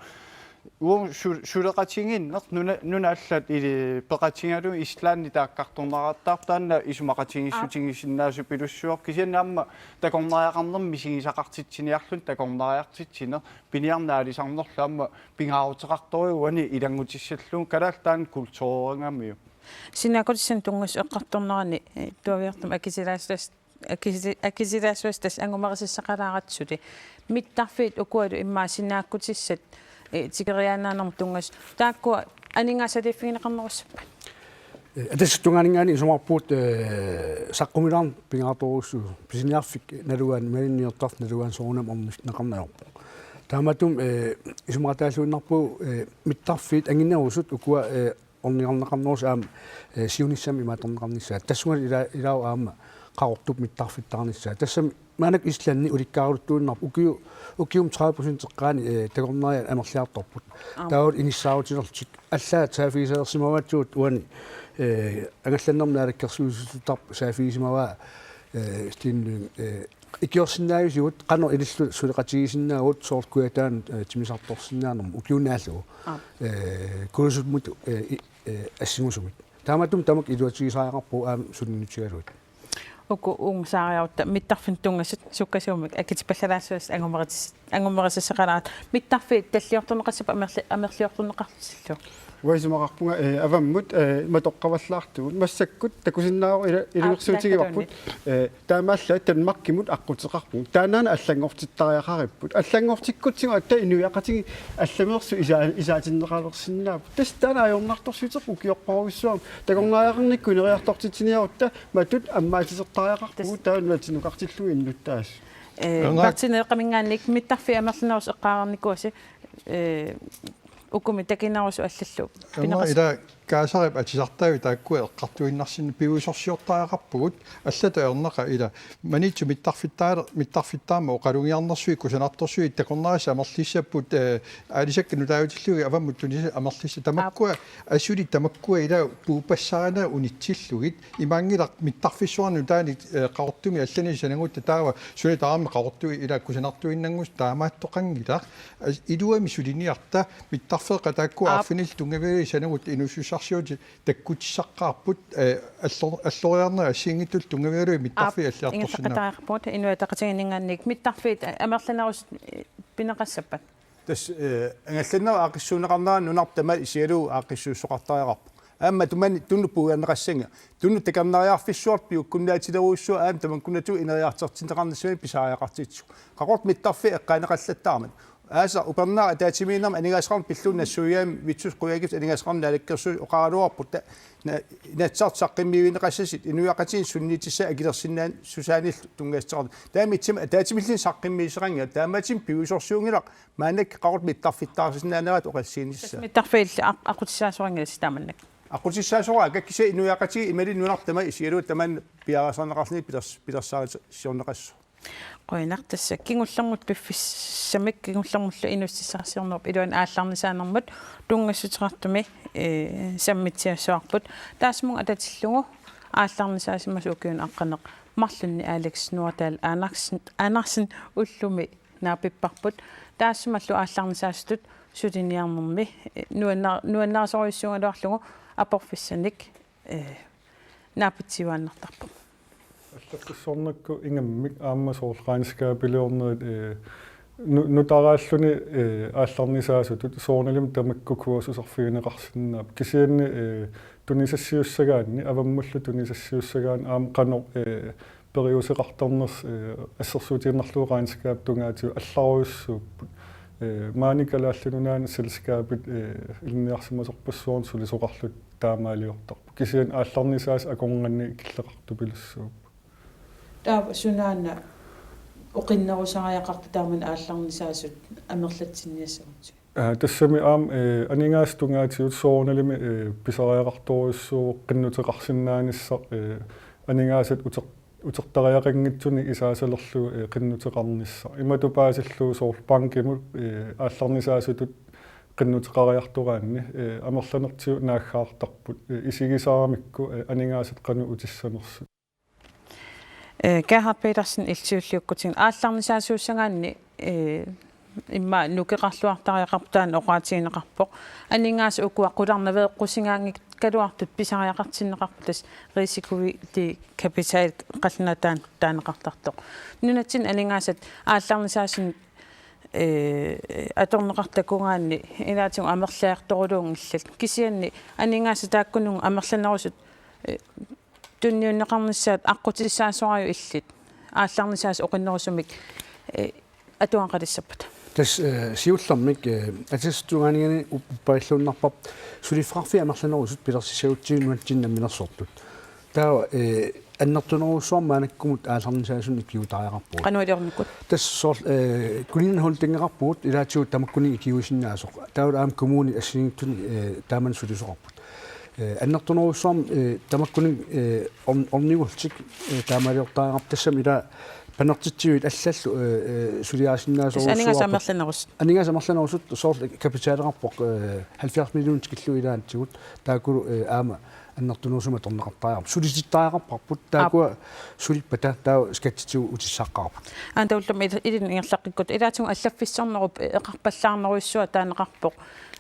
Uagut su-, suleqatigiinneq nuna-, nunat allat ili peqatigalugu Islandi taakkartorneqartarpoq taanna isumaqatigiissutigisinnaasupilussuaq kisianni aamma takornariaqarnermi misigisaqartitsiniarluni takornariartitsineq piniarneq aalisarnerlu aamma pingaaruteqartorujuuvoq uani ilanngutissallugu kalaallit taanna kultureerigamiuk. Sinaakkutissanik tunngasut eqqartornerani, eh, tuaviortumik akisilaassuas-, akisi-, akisilaassuassat tassa angumerisassaqalaaratsigu. Mittarfiit ukualu immaqa sinaakkutissat, eh, tikeriaannaanermut tunngasut. Taakkua aningaasaliiffigineqarnerussappat? Eh, tassa tungaaninngaanniit isumaqarpugut, eh, saqqumilaarneq pingaartorujussuuvoq pisiniarfik nalugaanni imaluunniit niuertarfik nalugaanni soorunami ornineqarneq ajorpoq. Taamaattumik, eh, isumaqataalluinnarpugut, eh, mittarfiit anginerusut ukua, eh, ornigarneqarnerusut aamma, eh, siunissami imaattorneqarnissaat. Tassunga ila-, ilaavoq aamma Qaqortup mittarfittaarnissaa. Tassami maannakkut Islandi ulikkaaraluttuinnarpoq ukiu-, ukiumi tredive procent eqqaani, eh, takornariat amerliartorput. Aap. Taava inissaarutilerlutik. Allaat saaffigisalersimavaatigut uani, eh, angallannermi naalakkersuisuttarput saaffigisimavaa, eh, Stine Lynge, eh, ikiorsinnaavisigut qanoq ililluta suleqatigisinnaavugut soorlu Kujataani, eh, timmisartorsinnaanermut ukiup naallugu. Aap. Eh, kuusumut, eh, i-, eh, assingusumik. Taamaattumik tamakku iluatigisariaqarpagut aamma suliniutigalugit. Uku uunga saariarutta mittarfinnut tunngasut sukkasuumik akitipallalaassuassi angumeritis-, angumerisassaqalaaratta. Mittarfiit talliortorneqassappat amerli-, amerliortorneqartillugu? Uanga isumaqarpunga, eh, avammut, eh, matoqqavallaartugut. Massakkut takusinnaavoq ila-, iluarsuutigivarput, eh, taamaallaat Danmarkimut aqquteqarpugut. Taannaana allanngortittariaqaripput. Allanngortikkutsigu atta inuiaqatigiit allameersut isa-, isaatinneqalersinnaapput. Tassa taanna ajornartorsiuteqarpoq ukiorparujussuarni. Takornariaqarnikkut ineriartortitsiniarutta matut ammaatittariaqarpugut taava nunatsinnukartillugu innuttaasut. Eh, Martin Eqqaminngaanniit mittarfiit amerlanerusut eqqaareernikuuasi, eh, ukumi takinerusut allallu pineqas-. Ila Kaasarip atisartaavi taakkua eqqartuinnarsinnaavoq piviusorsiortariaqarpugut allatut ajornaqaaq ila Maniitsup mittarfittaar-, mittarfittaarmat oqalugiarnersuit kusanartorsuit takornarissat amerlissapput, eh, aalisakkat nutaajutillugit avammut tunisat amerlissat tamakkua asuli tamakkua ila puupassaarinagu unitsillugit imaanngilaq mittarfissuarnut taanna, eh, Qaqortumi allanik sanagutta taava suna tamarmi Qaqortumi ila kusanartuinnanngusoq taamaattoqanngilaq. As-, iluamik suliniarta mittarfeeqqat taakku Aap. Arfinillit tunngavigalugit sanagutta inuussutissarsiutit takkutissaqaarput, eh, allor-, alloriarnerit assigiinngitsullu tunngavigalugit mittarfiit Aap, alliartorsinnaapput. Ingerlaqqitariaqarpugut Inuit Ataqatigiinninngaanniit mittarfiit, eh, amerlanerusut, eh, pineqassappat. Tassa, eh, angallannerup aaqqissuunneqarnera nunarput tamaat isigalugu aaqqissuussoqartariaqarpoq. Aamma tumani tunnup puiorneqassanngilaq. Tunup takornariarfissuartut piukkunnaatilerujussuaq aamma tamakkunatigut ineriartortinneqarnissamik pisariaqartitsisoq. Qaqortoq mittarfiit eqqaaneqallattaarmat. Aasaq upernaaq ataatsimiinnermi aningaasaqarnermut pillugu nassuiaammik Vittus Qujaukitsoq aningaasaqarnermut naalakkersuisut oqaraluarput ta-, na-, Inatsisartut saqqummiunneqassasoq inuiaqatigiinni sunniutissanik akilersinnaassusaanillu tunngassuteqartoq. Taamaattumik ataatsimilluunniit saqqummiusseqanngilaq. Taamaattumik piviusorsiunngilaq maannakkut Qaqortoq mittarfittaarsinnaanerat oqassiinissaa. Mittarfiit aq-, aqqutissaasorinngilasi taamannak. Aqqutissaasoraakka kisianni inuiaqatigiit imaluunniit nunarput tamaat isigalugu tamanna piareersarneqarluni pilers-, pilersaarusiorneqassasoq. Qujanaq tassa kingullermut piffissamik kingullermullu inuussutissarsiornerup iluani aallarnisaanermut tunngassuteqartumi, eh, sammitsiassavarput. Taassumalu atatillugu aallarnisaasimasoq ukiunik aqqaneq marlunnik Alex Nordahl Andersen, Andersen ullumi naapipparput. Taassumalu aallarnisaasutut suliniarnermi, eh, nuanna-, nuannarisorujussuugaluarlugu aporfissanik, eh, naapitsisuaannartarpoq. Allaffissornikkut ingammik aamma soorlu regnskabiliornerit, eh, nu-, nutaraalluni, eh, aallarnisaasutut soorunalimi tamakku kursuserfigineqarsinnaapput. Kisianni, eh, tunisassiussagaanni, avammullu tunisassiussagaanni aamma qanoq, eh, periuseqartarnersoq, eh, assersuutigiinnarlugu regnskabip tungaatigut allarujussuupput. Eh, maani Kalaallit Nunaanni selskabit, eh, ilinniarsimasorpassuarnik sulisoqarlutik taamaaliortarput. Kisianni aallarnisaasut akornanni killeqartupilussuupput. Taava sunaana oqinnerusariaqarpa taamani aallarnisaasut amerlatsinniassagutsigit? Aa, tassami aamma, eh, aningaasat tungaatigut soorunalimi, eh, pisariaqartorujussuuvoq qinnuteqarsinnaanissaq, eh, aningaasat uter-, utertariaqanngitsunik isaasalerlugu, eh, qinnuteqarnissaq. Imatut paasillugu soorlu bankimut, eh, aallarnisaasutut qinnuteqariartoraanni, eh, amerlanertigut naaggaartarput, eh, isigisaramikku, eh, aningaasat qanoq utissanersut. Eh, Gerhard Petersen illit siulliukkutinnga aallarnisaasuussagaanni, eh, immaqa nukeqarluartariaqarpoq taanna oqaatigineqarpoq. Aningaasat ukua qularnaveeqqusigaanngikkaluartut pisariaqartinneqarput tassa risikovillig kapital qallunaat taan-, taaneqartartoq. Nunatsinni aningaasat aallarnisaasunik, eh, atorneqartut takugaanni ilaatigut amerliartorluunngillat. Kisianni aningaasat taakkununnga amerlanerusut, eh, tunniunneqarnissaat aqqutissaasorajuk illit aallarnisaasut oqinnerusumik, eh, atuagaqalissappata? Tassa, eh, siullermik, eh, Atassut tungaaninngaanniit up-, upperilluinnarparput suliffeqarfiit amerlanerusut pilersissagutsigu nunatsinni namminersortut. Taava, eh, annertunerujussuarmik maannakkumut aallarnisaasunik ikiuuttariaqarpugut. Qanoq iliornikkut? Tassa soorlu, eh, Kuningan Holdingeqarpugut ilaatigut tamakkuninnga ikiuisinnaasoq. Taavalu aamma kommunit assigiinngitsunik, eh, taamani sulisoqarput. Eh, annertunerujussuarmik, eh, tamakkuninnga, eh, orn-, ornigullutik, eh, taamaaliortariaqarput tassami ila panertitsiviit allallu, eh, eh, suliarisinnaasorujussuuarput. Tassa aningaasat amerlanerusut. Aningaasat amerlanerusut soorlu kapitaleqarpoq, eh, halvfjerds millioner tikillugu ilaatigut. Taakkulu, eh, aamma annertunerusumik atorneqartariaqarput. Sulisittariaqarparput. Taakkua sulippata taava skattitigut utissaqqaarput. Aana taava ullumi il-, ilinnut ingerlaqqikkutta. Ilaatigut allaffissornerup, eh, eqarpallaarnerujussuaq taaneqarpoq.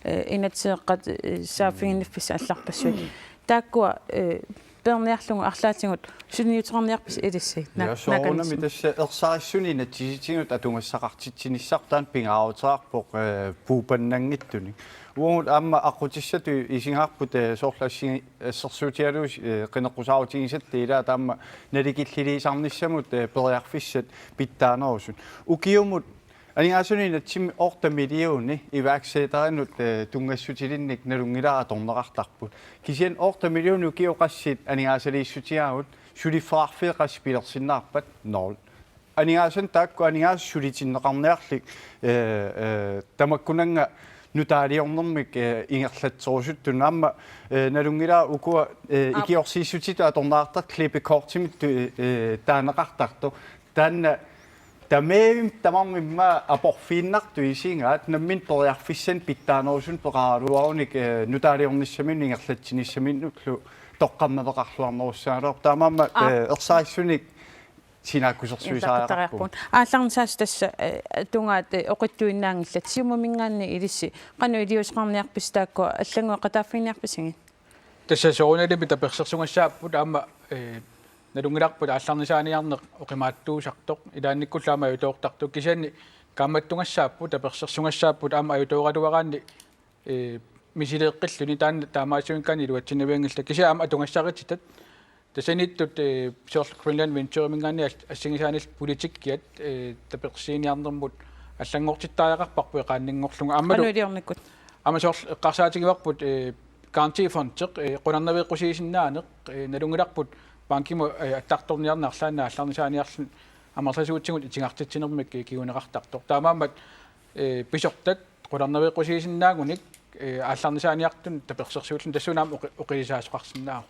Eh, inatsiseqaat, eh, saaffiginniffissat allarpassuit. Taakkua, eh, peerniarlugu arlaatigut suliniuteqarniarpisi ilissi? Na-, Ja, soorunami nakanissam. Tassa ersarissunik inatsisitigut atugassaqartitsinissarput taanna pingaaruteqarpoq, eh, puupannanngitsunik. Uagut aamma aqqutissatut isigaarput, eh, soorlu assingi-, assersuutigalugu, eh, qineqqusaarutigisatta ilaat aamma nalikilliliisarnissamut, eh, periarfissat pitsaanerusut. Ukiumut aningaasanut inatsimmi otte millioner iværksætterinut, eh, tunngassutilinnik nalunngilara atorneqartarput. Kisianni otte millioner ukiut qassit aningaasaliissutigaagut, suliffeqarfiit qassit pilersinneqarpat? Nul. Aningaasanik taakku aningaasat sulitinneqarniarlik, eh, eh, tamakkunannga nutaaliornermik, eh, ingerlatserusuttunut aamma, eh, nalunngilara ukua, eh, Aap. Ikiorsiissutitut atorneqartartut klippekortimik tu-, eh, taaneqartartoq. Taanna tamarmik tamarmik aamma aporfiinnartut isigaat nammineq periarfissanik pitsaanerusunik peqaraluarunik, eh, nutaaliornissaminnut ingerlatsinissaminnullu toqqammaveqarluarnerussagaluarpoq. Taamaammat, Aap. Eh, ersarissunik sinaakkusersuisariaqarpugut. Ilaqutariaqarpugut. Aallarnisaasut tassa, eh, tungaat, eh, oqitsuinnaanngillat, Siumuminngaanniit ilissi qanoq iliuuseqarniarpisi, taakkua allanngueqataaffiginiarpisigit? Tassa soorunalimi tapersersugassaapput aamma, eh, nalunngilarput aallarnisaaniarneq oqimaatsuusartoq, ilaannikkullu aamma ajutoortartoq, kisianni kaammattugassaapput, tapersersugassaapput aamma ajutooraluaraanni, eh, misileeqqilluni taanna taamaasiunngikkaanni iluatsinnavianngillat. Kisianni aamma atugassarititat tassaniittut, eh, soorlu Greenland Ventureminngaanniit assigisaanillu politikkiat, eh, tapersiiniarnermut allanngortittariaqarparput eqaanninngorlugu. Aammalu Qanoq iliornikkut? Aamma soorlu eqqarsaatigivarput, eh, garantifondi, eh, qularnaveeqqusiisinnaaneq, eh, nalunngilarput bankimut, eh, attartorniarneq arlaannik aallarnisaaniarluni amerlasuutigut itigartitsinermik, eh, kinguneqartartoq. Taamaammat, eh, pisortat qularnaveeqqusiisinnaagunik, eh, aallarnisaaniartunut tapersersuilluni tassuuna aamma oqi-, oqilisaasoqarsinnaavoq.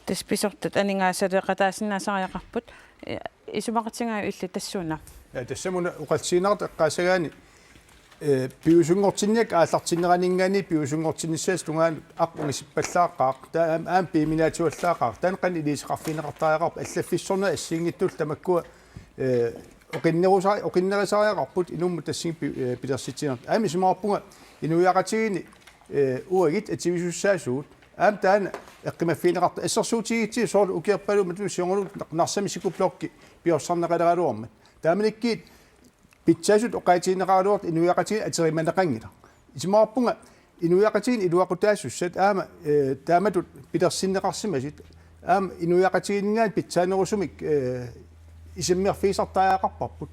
Tassa pisortat aningaasaleeqataasinnaasariaqarput, eh, isumaqatigaat illit tassuuna. Ja, tassami una oqallisigineqartoq eqqaassagaanni, eh, piviusunngortinniakkat aallartinneraninngaanniit piviusunngortinnissaasa tungaanut aqqut ungasippallaaqaaq, taava aamma, aamma piiminaativallaaqaaq, taanna qanoq iliuuseqarfigineqartariaqarpa, allaffissornerit assigiinngitsullu tamakkua, eh, oqinnerusa-, oqinnerisariaqarput inummut tassani pi-, eh, pilersitsinertut. Aamma isumaqarpunga inuiaqatigiinni, eh, uagut ativisussaasugut. Aamma taanna eqqumaffigineqartoq assersuutigigatsigu soorlu ukiorpaaluit matuma siornagulu Narsami psykobloggi piorsarneqaleraluarmat. Taamanikkut pitsaasutut oqaatigineqaraluartoq inuiaqatigiinni atorimaneqanngilaq. Isumaqarpunga inuiaqatigiinni iluaqutaasussat aamma, eh, taamatut pilersinneqarsimasut aamma inuiaqatigiinninngaanniit pitsaanerusumik, eh, isummerfigisartariaqarparput.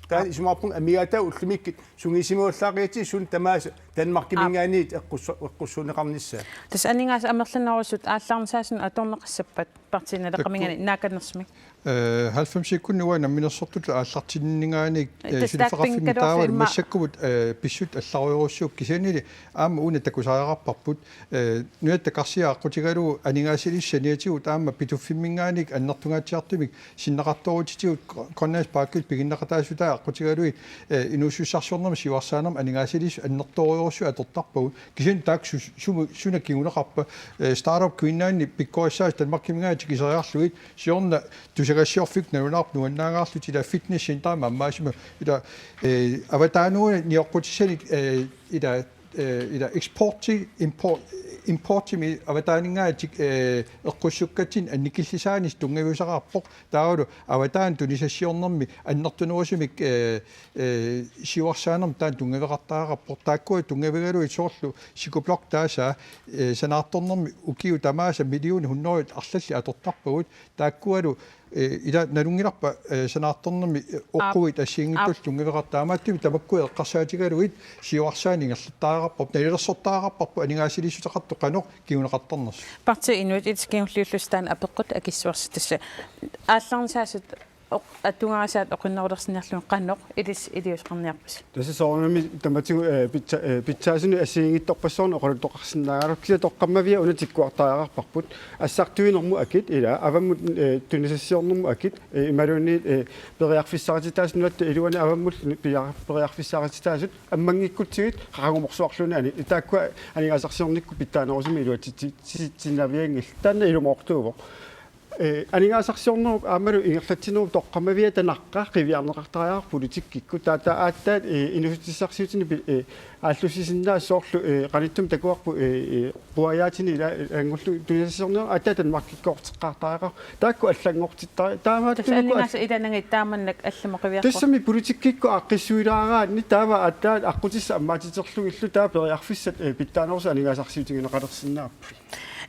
Taanna Aap. Isumaqarpunga amigaataagut ullumikkut sungiusimavallaaqigitsigit suut tamaasa Danmarkiminngaanniit eqqussu-, eqqussuunneqarnissaat. Tassa aningaasat amerlanerusut aallarnisaasunut atorneqassappat Partii Naleraq-, Takku. Minngaanniit naakannersumik? Eh, halvfemsikkunni uagut namminersortutut aallartinninngaanniit, eh, Tassa suliffeqarfimmik taakkuinngikkaluarluni taavalu imma- massakkut, eh, pissutsit allarujorussiuk, kisiannili aamma una takusariaqarparput, eh, nunatta karsia aqqutigalugu aningaasaliissut saniatigut aamma Pituffimminngaanniit annertungaatsiartumik sinneqartoorutitigut Grønlandsbankilu piginneqataassutaa aqqutigalugit, eh, inuussutissarsiornermi siuarsaanermi aningaasaliissut annertoorujussuit atortarpagut. Kisianni taakku su-, sumu-, suna kinguneqarpa, eh, Startup Greenlandi pikkorissaasut Danmarkiminngaanniit tikiseriarlugit, siorna tusagassiorfikkut nalunaarput nuannaangaarlutik, ila fitness centerimi ammaasima, ila, eh, avataanuuna nioqqutissanik, eh, ila, eh, ila eksporti, impor-, importimi avataaninngaanniit, eh, eqqussukkatsinnik annikillisaanissaq tunngaviusaqarpoq, taavalu avataanut tunisassiornermi annertunerusumik, eh, eh, siuarsaanermik taanna tunngaveqartariaqarpoq. Taakkua tunngavigalugit soorlu psykoblogip taasaa, eh, sanaartornermi ukiut tamaasa millionit hundredet arlallit atortarpagut. Taakkualu, eh, ila nalunngilarpa, eh, sanaartornermi, eh, Aap. Oqquit assigiinngitsullu Aap. Tunngaveqartut, taamaattumik tamakkua eqqarsaatigalugit siuarsaaneq ingerlattariaqarparput, nalilersortariaqarparput aningaasaliissuteqartut qanoq kinguneqartarnersut. Partii Inuit ilissi kingulliullusi taanna apeqqut akissuersitassa. Aallarnisaasut oq-, atugarisaat oqinnerulersinniarlugit qanoq ilissi iliuuseqarniarpisi? Tassa soorunami tamatigut, eh, pitsa-, eh, pitsaasunut assigiinngitsorpassuarnik oqaluttoqarsinnaagaluarpoq, kisianni toqqammavia una tikkuartariaqarparput. Assartuinermut akit, ila, avammut, eh, tunisassiornermut akit, eh, imaluunniit, eh, periarfissarititaasut nunatta iluani avammut pia-, periarfissarititaasut ammanngikkutsigit qaqugumorsuarluunniit, taakkua aningaasarsiornikkut pitsaanerusumik iluatsitsi-, tsi-, tsinnavianngillat. Taanna ilumoortuuvoq. Eh, aningaasarsiornerup aammalu ingerlatsinerup toqqammaviata naqqa qiviarneqartariaqarpoq politikkikkut. Taava aatsaat, eh, inuussutissarsiutini pi-, eh, aallussisinnaasut soorlu, eh, qanittumi takuarput, eh, eh, quajaatini ila-, ilanngullugit tunisassiorneq aatsaat Danmarkikkoorteqqaartariaqarpoq. Taakku allanngortittarai-, taamaattunuku. Tassa aningaasat ilanagit taamannak allamut qiviarpara. Tassami politikkikkut aaqqissuilaaraanni taava aatsaat aqqutissat ammaatiterlugillu taava periarfissat, eh, pitsaanerusut aningaasarsiutigineqalersinnaapput.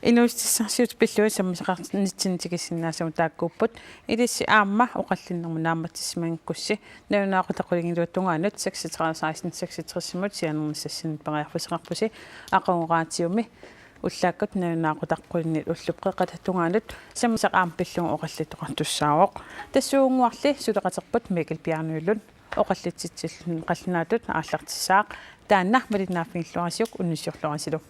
Inuussutissarsiutit pillugit sammisaqarnitsinni tikissinnaasagut taakkuupput. Ilissi aamma oqallinnermut naammassisimagukkussi nalunaaqutaq qulingiluat tungaanut seksogtredive seksten seksogtresimut sianernissassinnut periarfissaqarpusi. Aqagu raatiumi ullaakkut nalunaaqutaq qulingiluat ullup qeqqata tungaanut sammisaq aamma pillugu oqallittoqartussaavoq. Tassuugunnguarli suleqaterput Mikkel Bjarnø Lund oqallitsitsilluni qallunaatut aallartissaaq. Taanna malinnaaffigilluarisiuk unnussiorluarisilu.